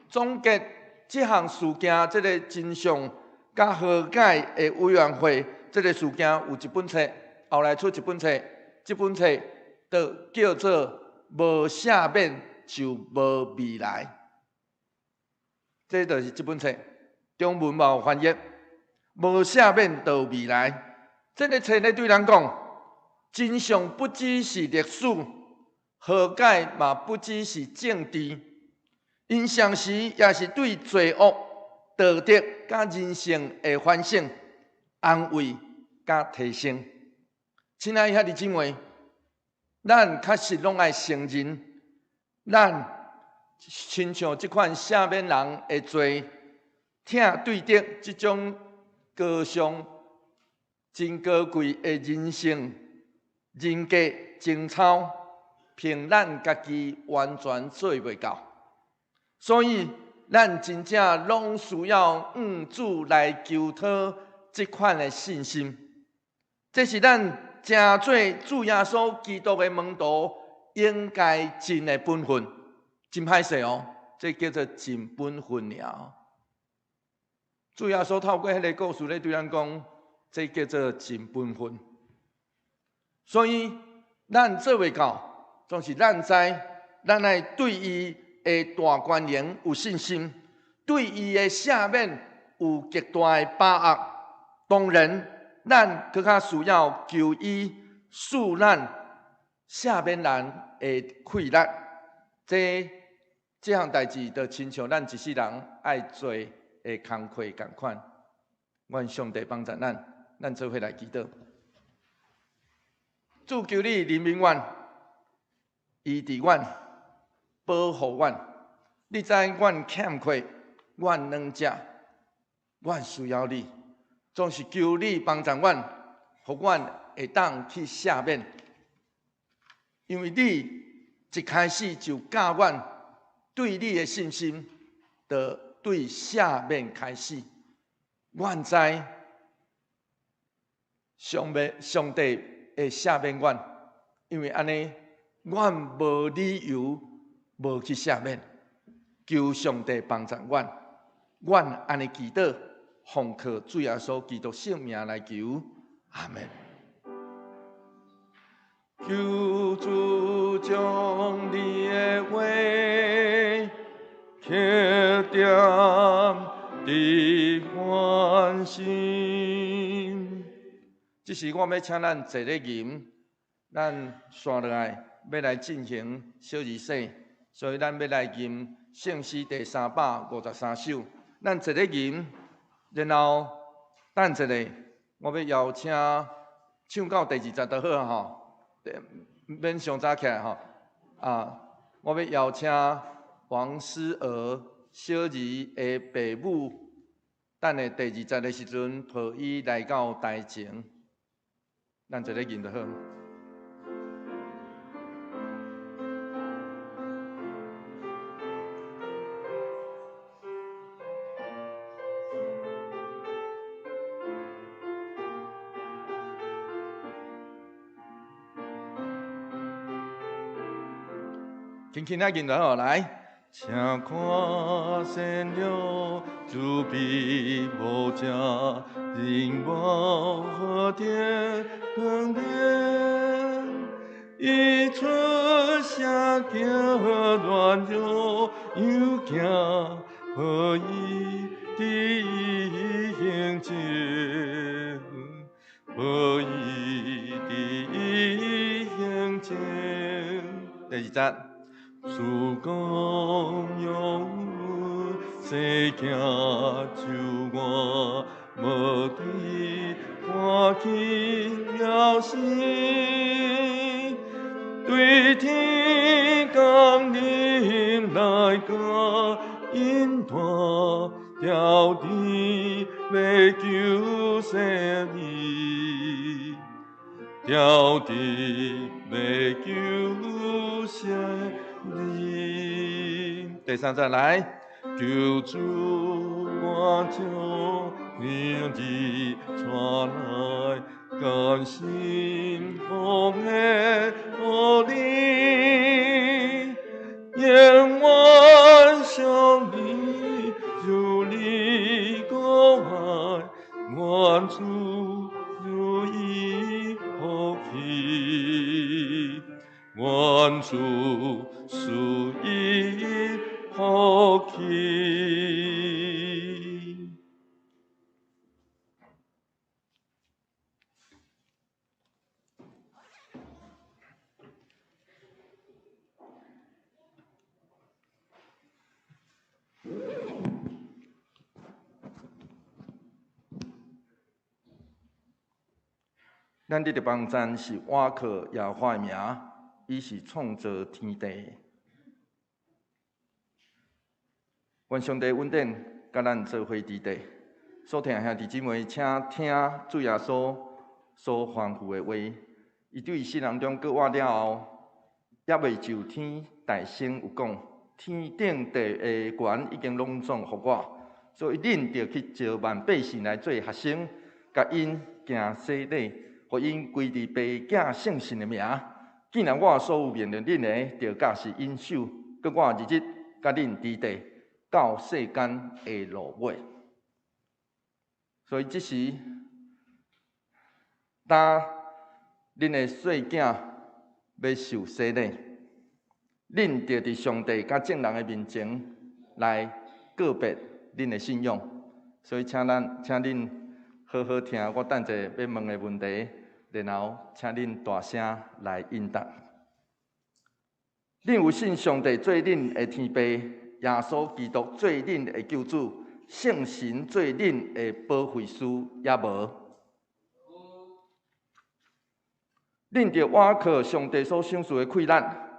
總結這項事件，這个真相佮和解的委員會，這个事件有一本冊，後來出一本冊，這本冊就叫做《無赦免就無未來》，這就是這本冊，中文嘛有翻譯，無赦免就有未來。這个冊咧對咱講，真相不只是歷史，和解嘛不只是政治，𪜶同時也是對罪惡、道德佮人性的反省、安慰佮提升。親愛兄弟姊妹，咱確實攏愛承認，咱親像這款赦免人的罪，疼對德這種高尚、真高貴的人性、人格情操，憑咱家己完全做袂到。所以，咱真正攏需要向主來求討這款的信心。這是咱成做主耶穌基督的門徒，應該盡的本分。真歹勢哦，這叫做盡本分爾。主耶穌透過彼个故事咧對咱講，這叫做盡本分。所以咱做袂到，總是咱知，咱愛對伊的大權能有信心，對伊的赦免有極大的把握。當然，咱閣較需要求伊賜咱赦免人的氣力。這項代誌，就親像咱一世人愛做的工課仝款。願上帝幫助咱，咱做伙來祈禱。主求你憐憫阮，醫治阮，保護阮。你知阮欠缺，阮軟弱，阮需要你，總是求你幫助阮，予阮會當去赦免。因為你一開始就教阮對你的信心，就對赦免開始。阮知上帝會赦免阮，因為按呢，阮無理由無去赦免。求上帝幫助阮，阮按呢祈禱，奉靠主耶穌基督聖名來求，阿們。求主將你的話刻點佇阮心。這時我欲請咱坐咧吟，咱紲落來欲來進行小儀式，所以咱欲來吟聖詩第353首。咱坐咧吟，然後等一下，我欲邀請唱到第二節就好吼，免傷早起來吼。啊，我欲邀請黃思娥小兒的爸母，等下第二節的時陣，抱伊來到台前，咱坐咧吟就好。輕輕仔吟就好，來。請看善良，慈悲無盡，人無何天恩典，伊出聲叫軟弱有行，何以佇伊行前？何以佇伊行前？第二節。主公用世行救我，無對看起了心，對天降臨來甲引帶，調地欲救世人，調地欲救世人。第三節來，求主我將你兒帶來，甘心奉獻予你，永遠相你如你國愛，願主如意福氣，願主賜伊福氣。咱佇這幫站是倚靠耶和華的名，伊是創造天地。願上帝恩典，佮咱做伙佇地。所聽兄弟姊妹，請聽主耶穌所吩咐的話。伊對世人中閣活了後，猶未就天大聲有講：天頂地的權已經攏總予我，所以恁著去召萬百姓來做學生，共𪜶行洗禮，予予𪜶歸佇爸囝聖神的名。既然我所有命令恁的，就教示𪜶守，閣我日日佮恁佇地到世間的落尾。所以這時，當恁的細囝欲受洗禮，恁著佇上帝佮眾人的面前來告別恁的信仰。所以請咱，請恁好好聽我等者欲問的問題，然後請恁大聲來應答。恁有信上帝做恁的天父，耶穌基督做恁的救主，聖神做恁的保惠師，抑無？恁著倚靠上帝所賞賜的氣力，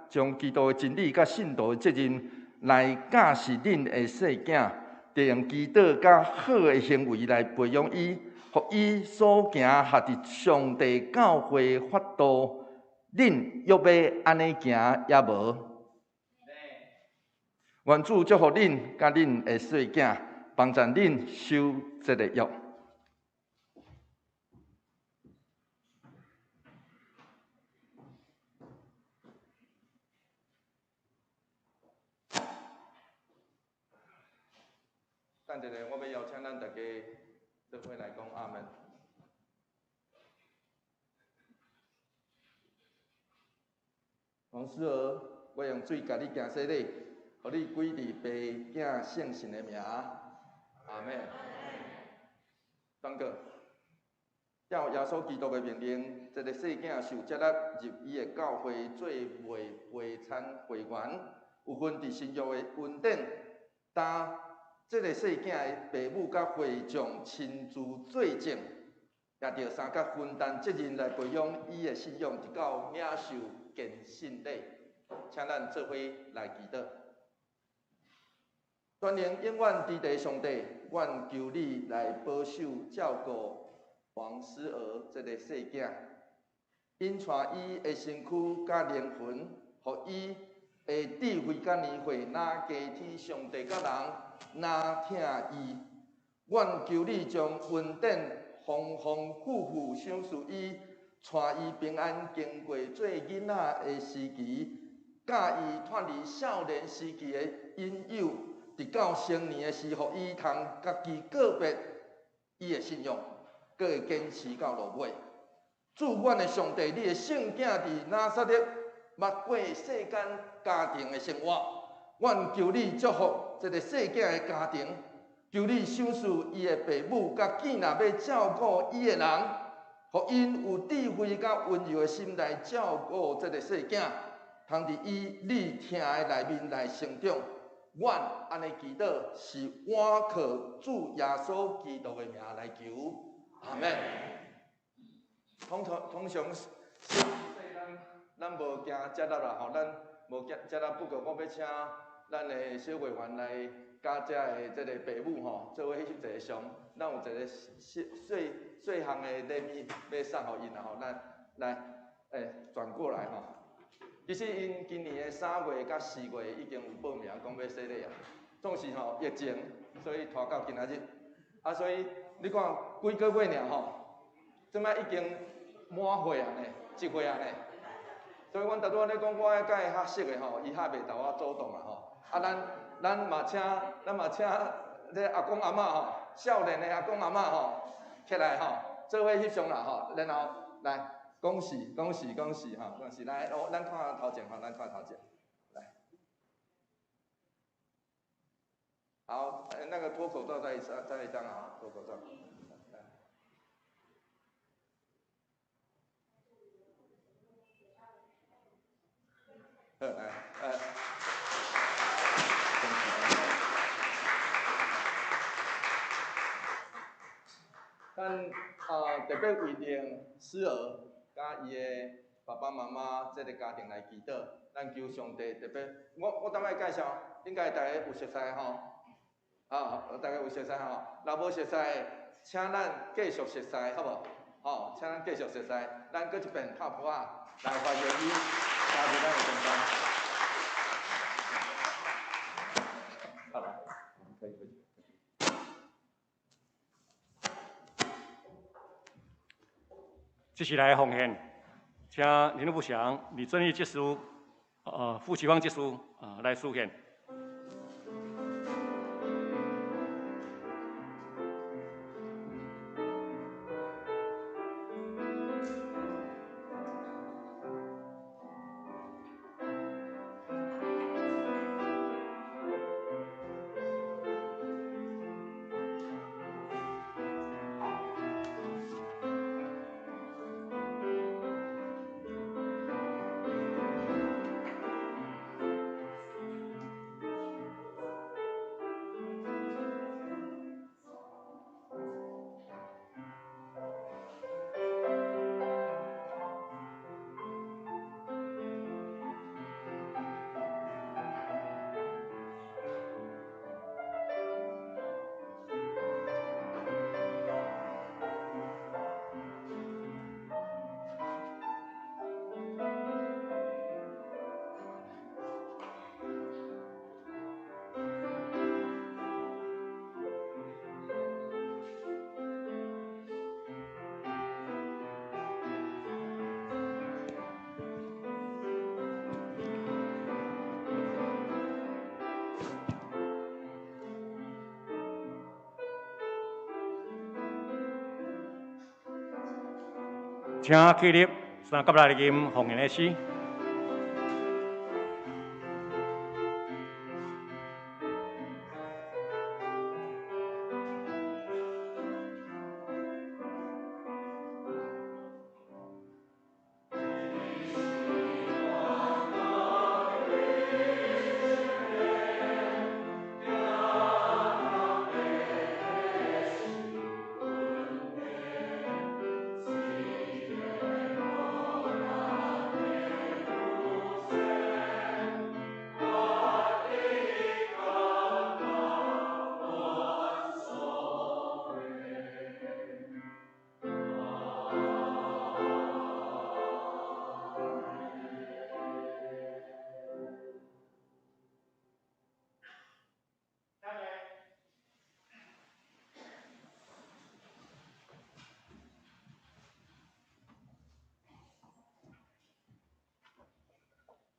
將基督的真理佮信徒的責任來教示恁的細囝，著用祈禱佮好的行為來培養伊，予伊所行合佇上帝教會法度。恁欲欲按呢行，抑無？願主祝福恁佮恁的細囝，幫助恁守這个約。等一下，我欲邀請咱大家做伙來講阿們。黃思娥，我用水共你行洗禮，予你歸佇爸囝聖神的名。阿們。禱告，照耶穌基督的命令，這个細囝受接納入伊的教會做袂陪餐會員，有份佇新約的恩典。當這个細囝的爸母佮會眾親自做證，也著相佮分擔責任來培養伊的信仰，直到領受堅信禮。請咱做伙來祈禱。全能永遠至大上帝，阮求你來保守照顧黃思娥這个細囝，𪜶帶伊的身軀佮靈魂，予伊的智慧佮年歲，若加添上帝佮人，若疼伊。阮求你將恩典豐豐富富賞賜伊，帶伊平安經過做囡仔的時期，教伊脫離少年時期的引誘，直到成年的時，予伊通家己告別伊的信仰，閣會堅持到落尾。主，阮的上帝，你的聖囝佇拿撒勒捌過世間家庭的生活，阮求你祝福這个細囝的家庭，求你賞賜伊的爸母佮建立欲照顧伊的人，予𪜶有智慧佮溫柔的心來照顧這个細囝，通佇伊你疼的內面來成長。阮按呢祈禱，是倚靠主耶穌基督的名來求，阿們。通常通常，咱咱無驚接納啦吼，咱無驚接納。不過我欲請咱的小會員來佮遮的這个爸母吼，做伙翕一个相。咱有一个細細細項的禮物欲送予𪜶啦吼，咱來，轉過來吼。其實𪜶今年的3月佮4月已經有報名講欲洗禮啊，總是吼疫情，所以拖到今仔日。啊，所以你看幾个月爾吼，這擺已經滿歲啊呢，一歲啊呢。所以阮拄拄仔咧講，我愛佮伊較熟的吼，伊較袂豆我主動啊吼。啊，咱咱嘛請，咱嘛請這阿公阿嬤吼，少年的阿公阿嬤吼，起來吼，做伙翕相啦吼，然後來。恭喜恭喜恭喜哈！恭喜來，哦，咱看頭前哈，咱看頭前，來。好，那個脫口罩再一張，再一張啊，脫口罩。來。好，來，恭喜。咱啊，特別為著思娥佮伊的爸爸媽媽這个家庭來祈禱，咱求上帝特別。我我當擺介紹，應該大家有熟似吼，啊，大家有熟似吼。若無熟似，請咱繼續熟似，好無？吼，請咱繼續熟似，咱閣一遍拍噗仔來歡迎伊加入咱的中間。好啦，可以回去。這是來奉獻，請林富祥、李正義執事、傅啟芳執事來司獻。請起立，三甲來吟奉獻的詩。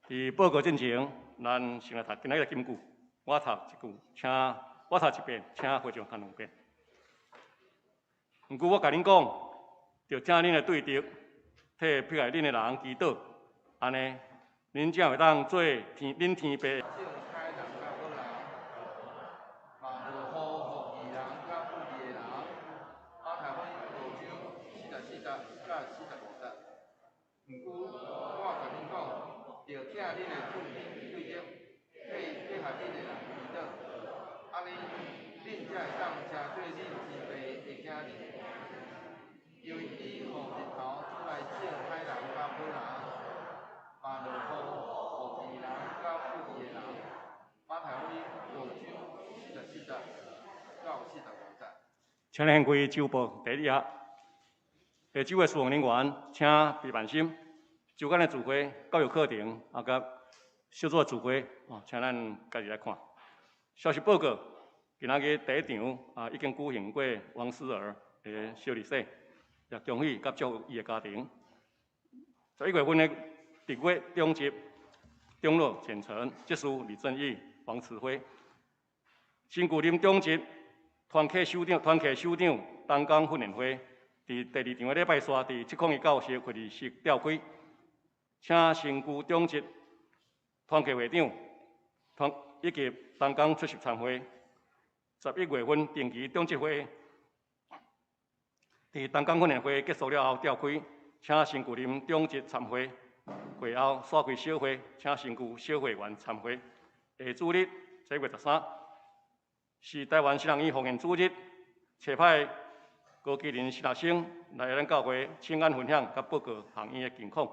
伫報告進前，咱先來讀今仔日的金句。我讀一句，請我讀一遍，請會眾讀兩遍。毋過我共恁講，著疼恁的對敵，替迫害恁的人祈禱，按呢，恁才會當做天恁天父。請您掀開週報第二頁。下晝的事奉人員，請備萬心。週間的聚會、教育課程，佮小組的聚會，請咱家己來看。消息報告，今仔日第一場已經舉行過王思兒的小禮祭，也恭喜佮祝福伊的家庭。11月份的特會中級長老簡成、執事李正義、王慈輝，新舊林中級團契首長、團契首長東江訓練會，佇第二場的禮拜三，佇701教室會議室召開，請新舊長執團契會長團以及東江出席參會。11月份定期長執會，佇東江訓練會結束了後召開，請新舊林長執參會。會後煞開小會，請新舊小會員參會。下主日7月13。是台灣神學院奉獻主日，冊派高基林神學生來咱教會請安分享佮報告學院的近況，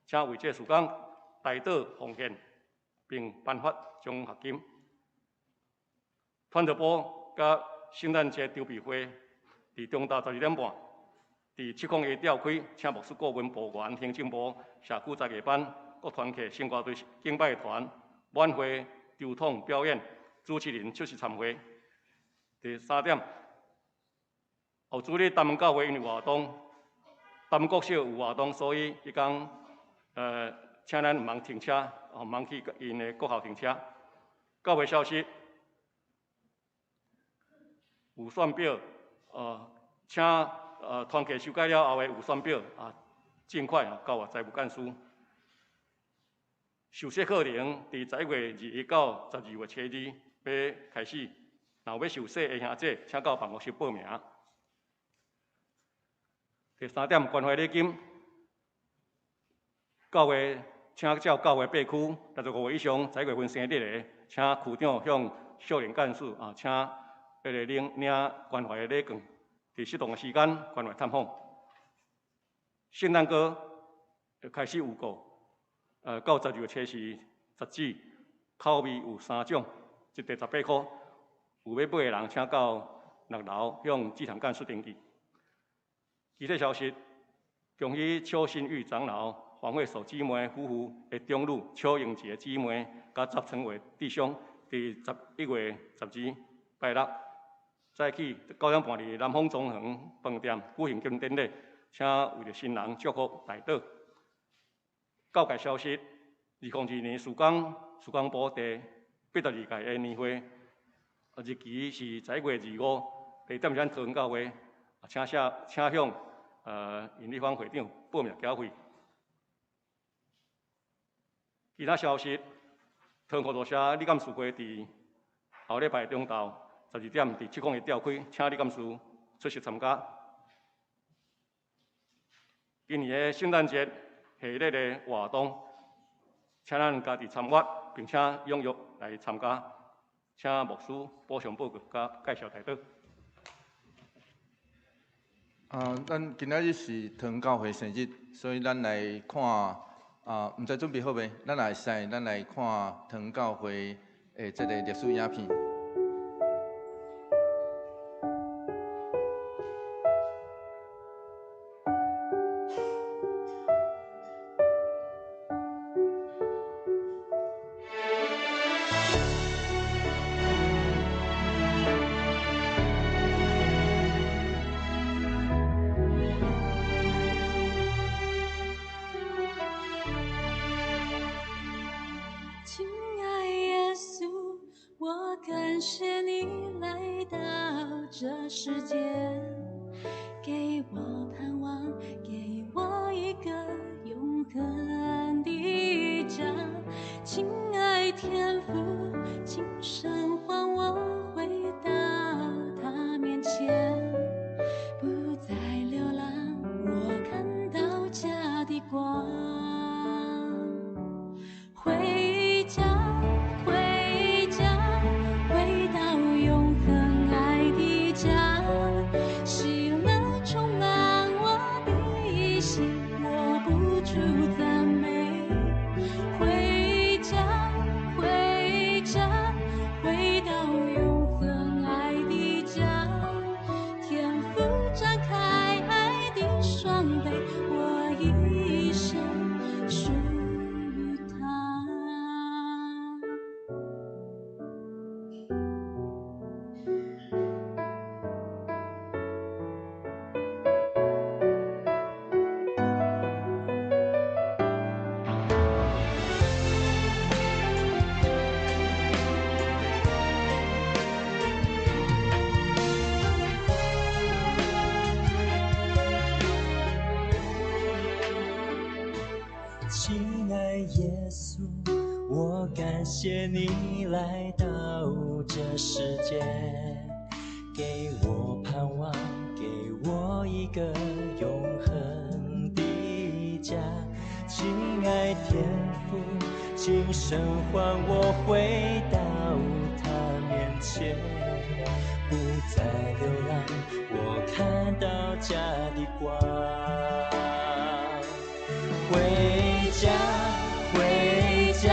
請為這事工代禱奉獻，並頒發獎學金。傳道部佮聖誕節籌備會，佇中晝12點半，佇701召開，請牧師顧問部員、行政部、社區才藝班、各團契聖歌隊敬拜團、晚會籌統表演。主持人出席參會。第三點，後主日東門教會因為活動，南國小有活動，所以彼工請咱毋通停車，哦，毋通去𪜶的國校停車。教會消息，預算表，請團契修改了後的預算表啊，盡快啊交予財務幹事。受洗課程佇11月21到12月初二欲開始，若有欲受洗的兄姐，請到辦公室報名。第三點，關懷禮金，教會請照教會八區65歲以上11月份生日的，請區長向少年幹事啊，請彼个領領關懷的禮券，佇適當的時間關懷探訪。聖誕歌開始預購，到12月初四截止，口味有三種，一袋18箍。有欲買的人，請到六樓向志堂幹事登記。其他消息，恭喜邱新玉長老、黃慧鎖姊妹夫婦的長女邱英杰姊妹，佮十成偉弟兄，佇11月12拜六早起9點半佇南豐莊園飯店舉行結婚典禮，請為著新人祝福代禱。教界消息，2022年事工部第82屆的年會，日期是11月25，地點是咱桃園教會，請寫請向尹立芳會長報名繳費。其他消息，桃園互助社理監事會佇後禮拜中晝12點佇701召開，請理監事出席參加。今年的聖誕節系列的活動，請咱家己參與，並且踴躍來參加。請牧師補充報告佮介紹代禱。啊，咱今仔日是桃園教會生日，所以咱來看啊，毋知準備好未？咱來使，咱來看桃園教會的這个歷史影片。親愛耶穌，我感謝你來到這世界，給我盼望，給我一個永恆的家。親愛天父，請聲喚我回到他面前，不再流浪，我看到家的光。回家，回家，回到永恆愛的家，喜樂充滿我的心，我不住讚美。回家，回家，回到永恆愛的家，天父張開愛的雙臂，我一生屬於他。親愛耶穌，我感謝你來到這世界，給我盼望，給我一個永恆的家。親愛天父，請聲喚我回到他面前，不再流浪，我看到家的光。回家，回家，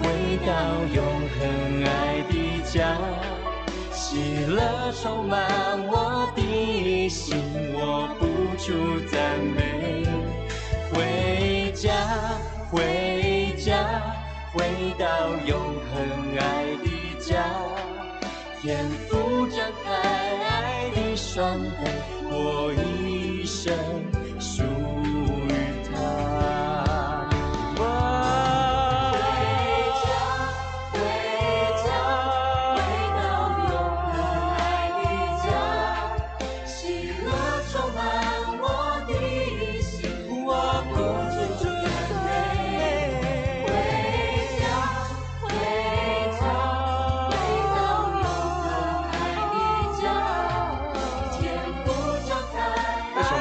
回到永恆愛的家，喜樂充滿我的心，我不住讚美。回家，回家，回到永恆愛的家，天父張開愛的雙臂，我一生屬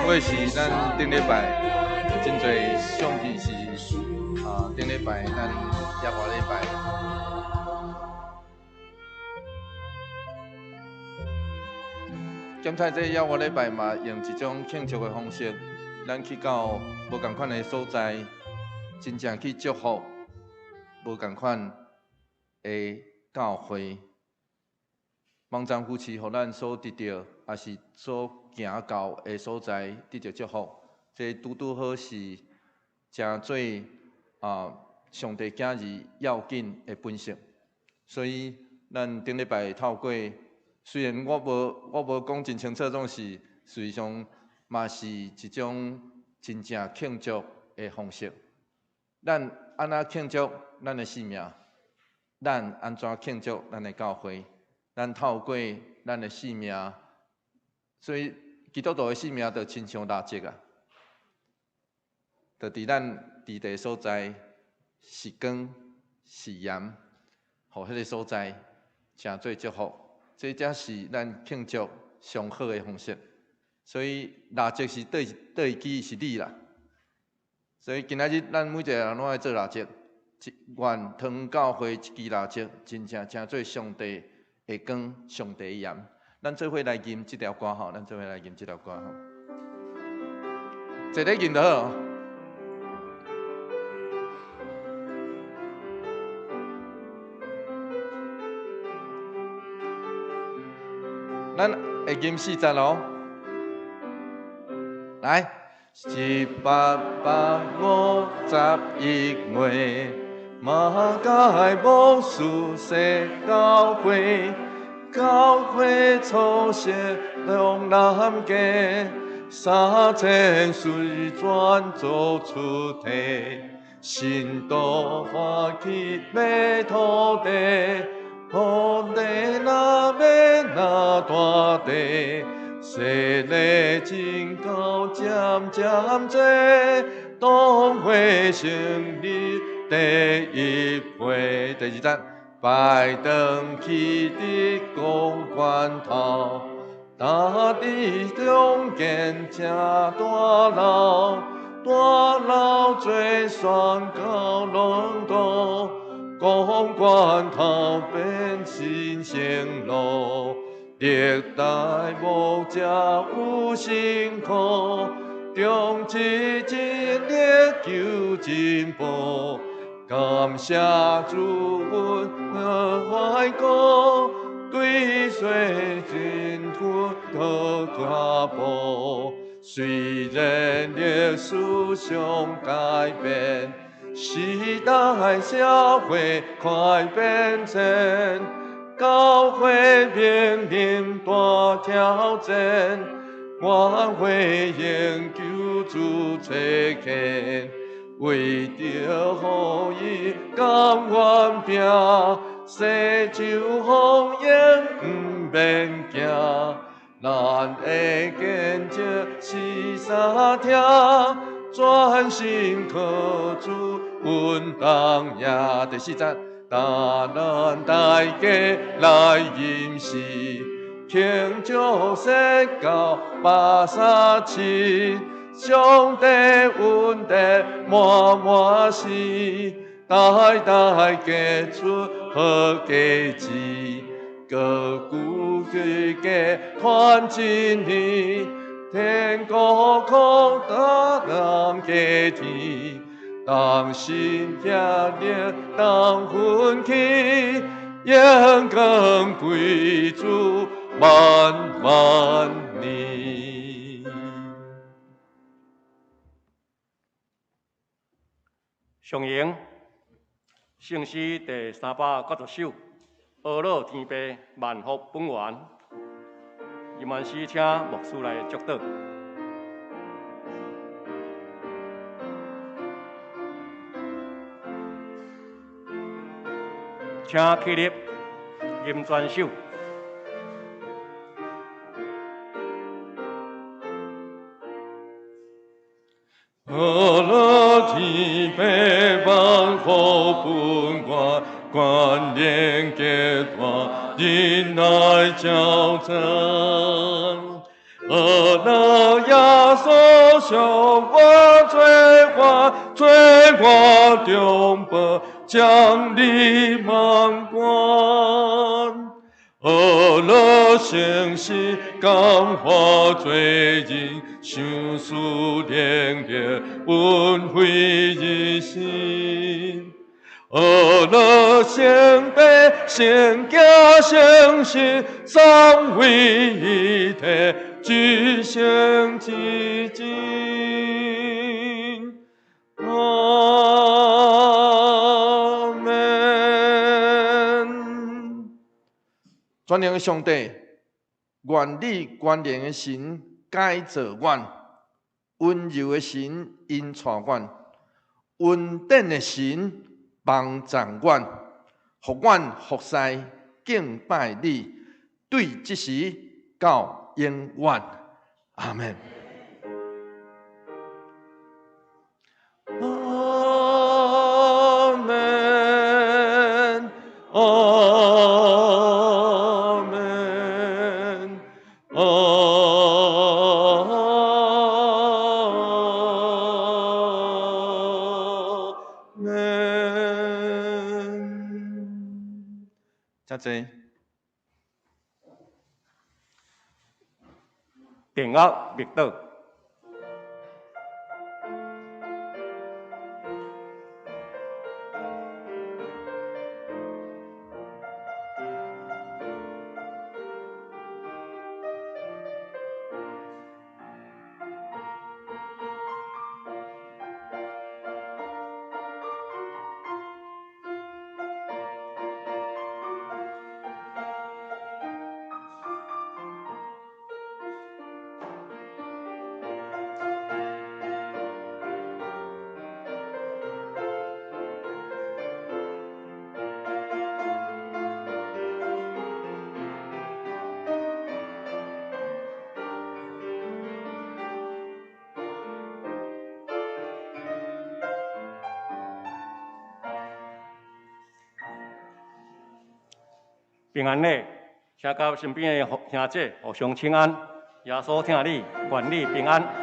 过是咱顶礼拜真濟相片是啊，顶礼拜咱抑外礼拜。检采这抑外礼拜嘛，用一种庆祝的方式，咱去到无仝款的所在，真正去祝福无仝款的教会。网站扶持，予咱所得到，也是所行到的所在，得到祝福。这拄拄好是成做啊，上帝囝儿要紧的本色。所以，咱顶礼拜透过，虽然我无讲真清楚，总是实际上嘛是一种真正庆祝的方式。咱按怎庆祝咱的生命？咱按怎庆祝咱的教会？咱透过咱的生命，所以基督徒的生命就亲像蜡烛啊，就伫咱伫地所在是光是盐，予彼个所在成做祝福，这才是咱庆祝上好的方式。所以蜡烛是佗佗一支是你啦。所以今仔日咱每一个人拢爱做蜡烛，愿唐教会一支蜡烛，真正成做上帝的光，上帝的盐。咱做伙来吟这条歌吼，咱做伙来吟这条歌吼。坐咧吟就好。咱会吟四节哦。来，1851月，马偕牧师说教会，教会初设龙南街，3000岁转做出体，信徒欢喜买土地，土地若买若大地。势力真高，渐渐济，当会成立第一批。第二节，拜堂去伫公馆头，大地中间正大楼，大楼做宣告论道，公馆头变新生路。历代牧者有辛苦，中一尽力求进步，感谢主恩怀顾，对世真土的脚步。虽然历史上改变，时代社会快变迁。教会面临大挑战，我会研究主差遣，为著福音甘愿拼，世上风雨毋免惊，咱的见证是三听，专心靠主稳当赢。第四节。大咱大家来吟诗，庆祝说教837，上帝恩典满满是，代代结出好果子，各古世界传真理，天国空大人家天。当心协力，当奋起，荣光归主万万年。上迎圣诗第390首，阿乐天父万福本源。吟完诗，请牧师来祝祷。请起立，吟全首。阿乐天父万福本源，关联结团，仁爱交赞。阿学了耶稣向我做我，做我中保，将你满关。学了诚实，感化罪人，相思连结，恩惠一心。学了圣父、圣子、圣神，三位一体，至圣至真。阿门。全能的上帝，愿你全能的神改造阮，溫柔的神引帶阮，恩典的神幫助阮，予阮服侍敬拜你，對這時到永遠。阿門。阿門，阿門，阿門。請坐。定額默禱。平安禮，請佮身邊的兄姐互相請安。耶穌疼你，願你平安。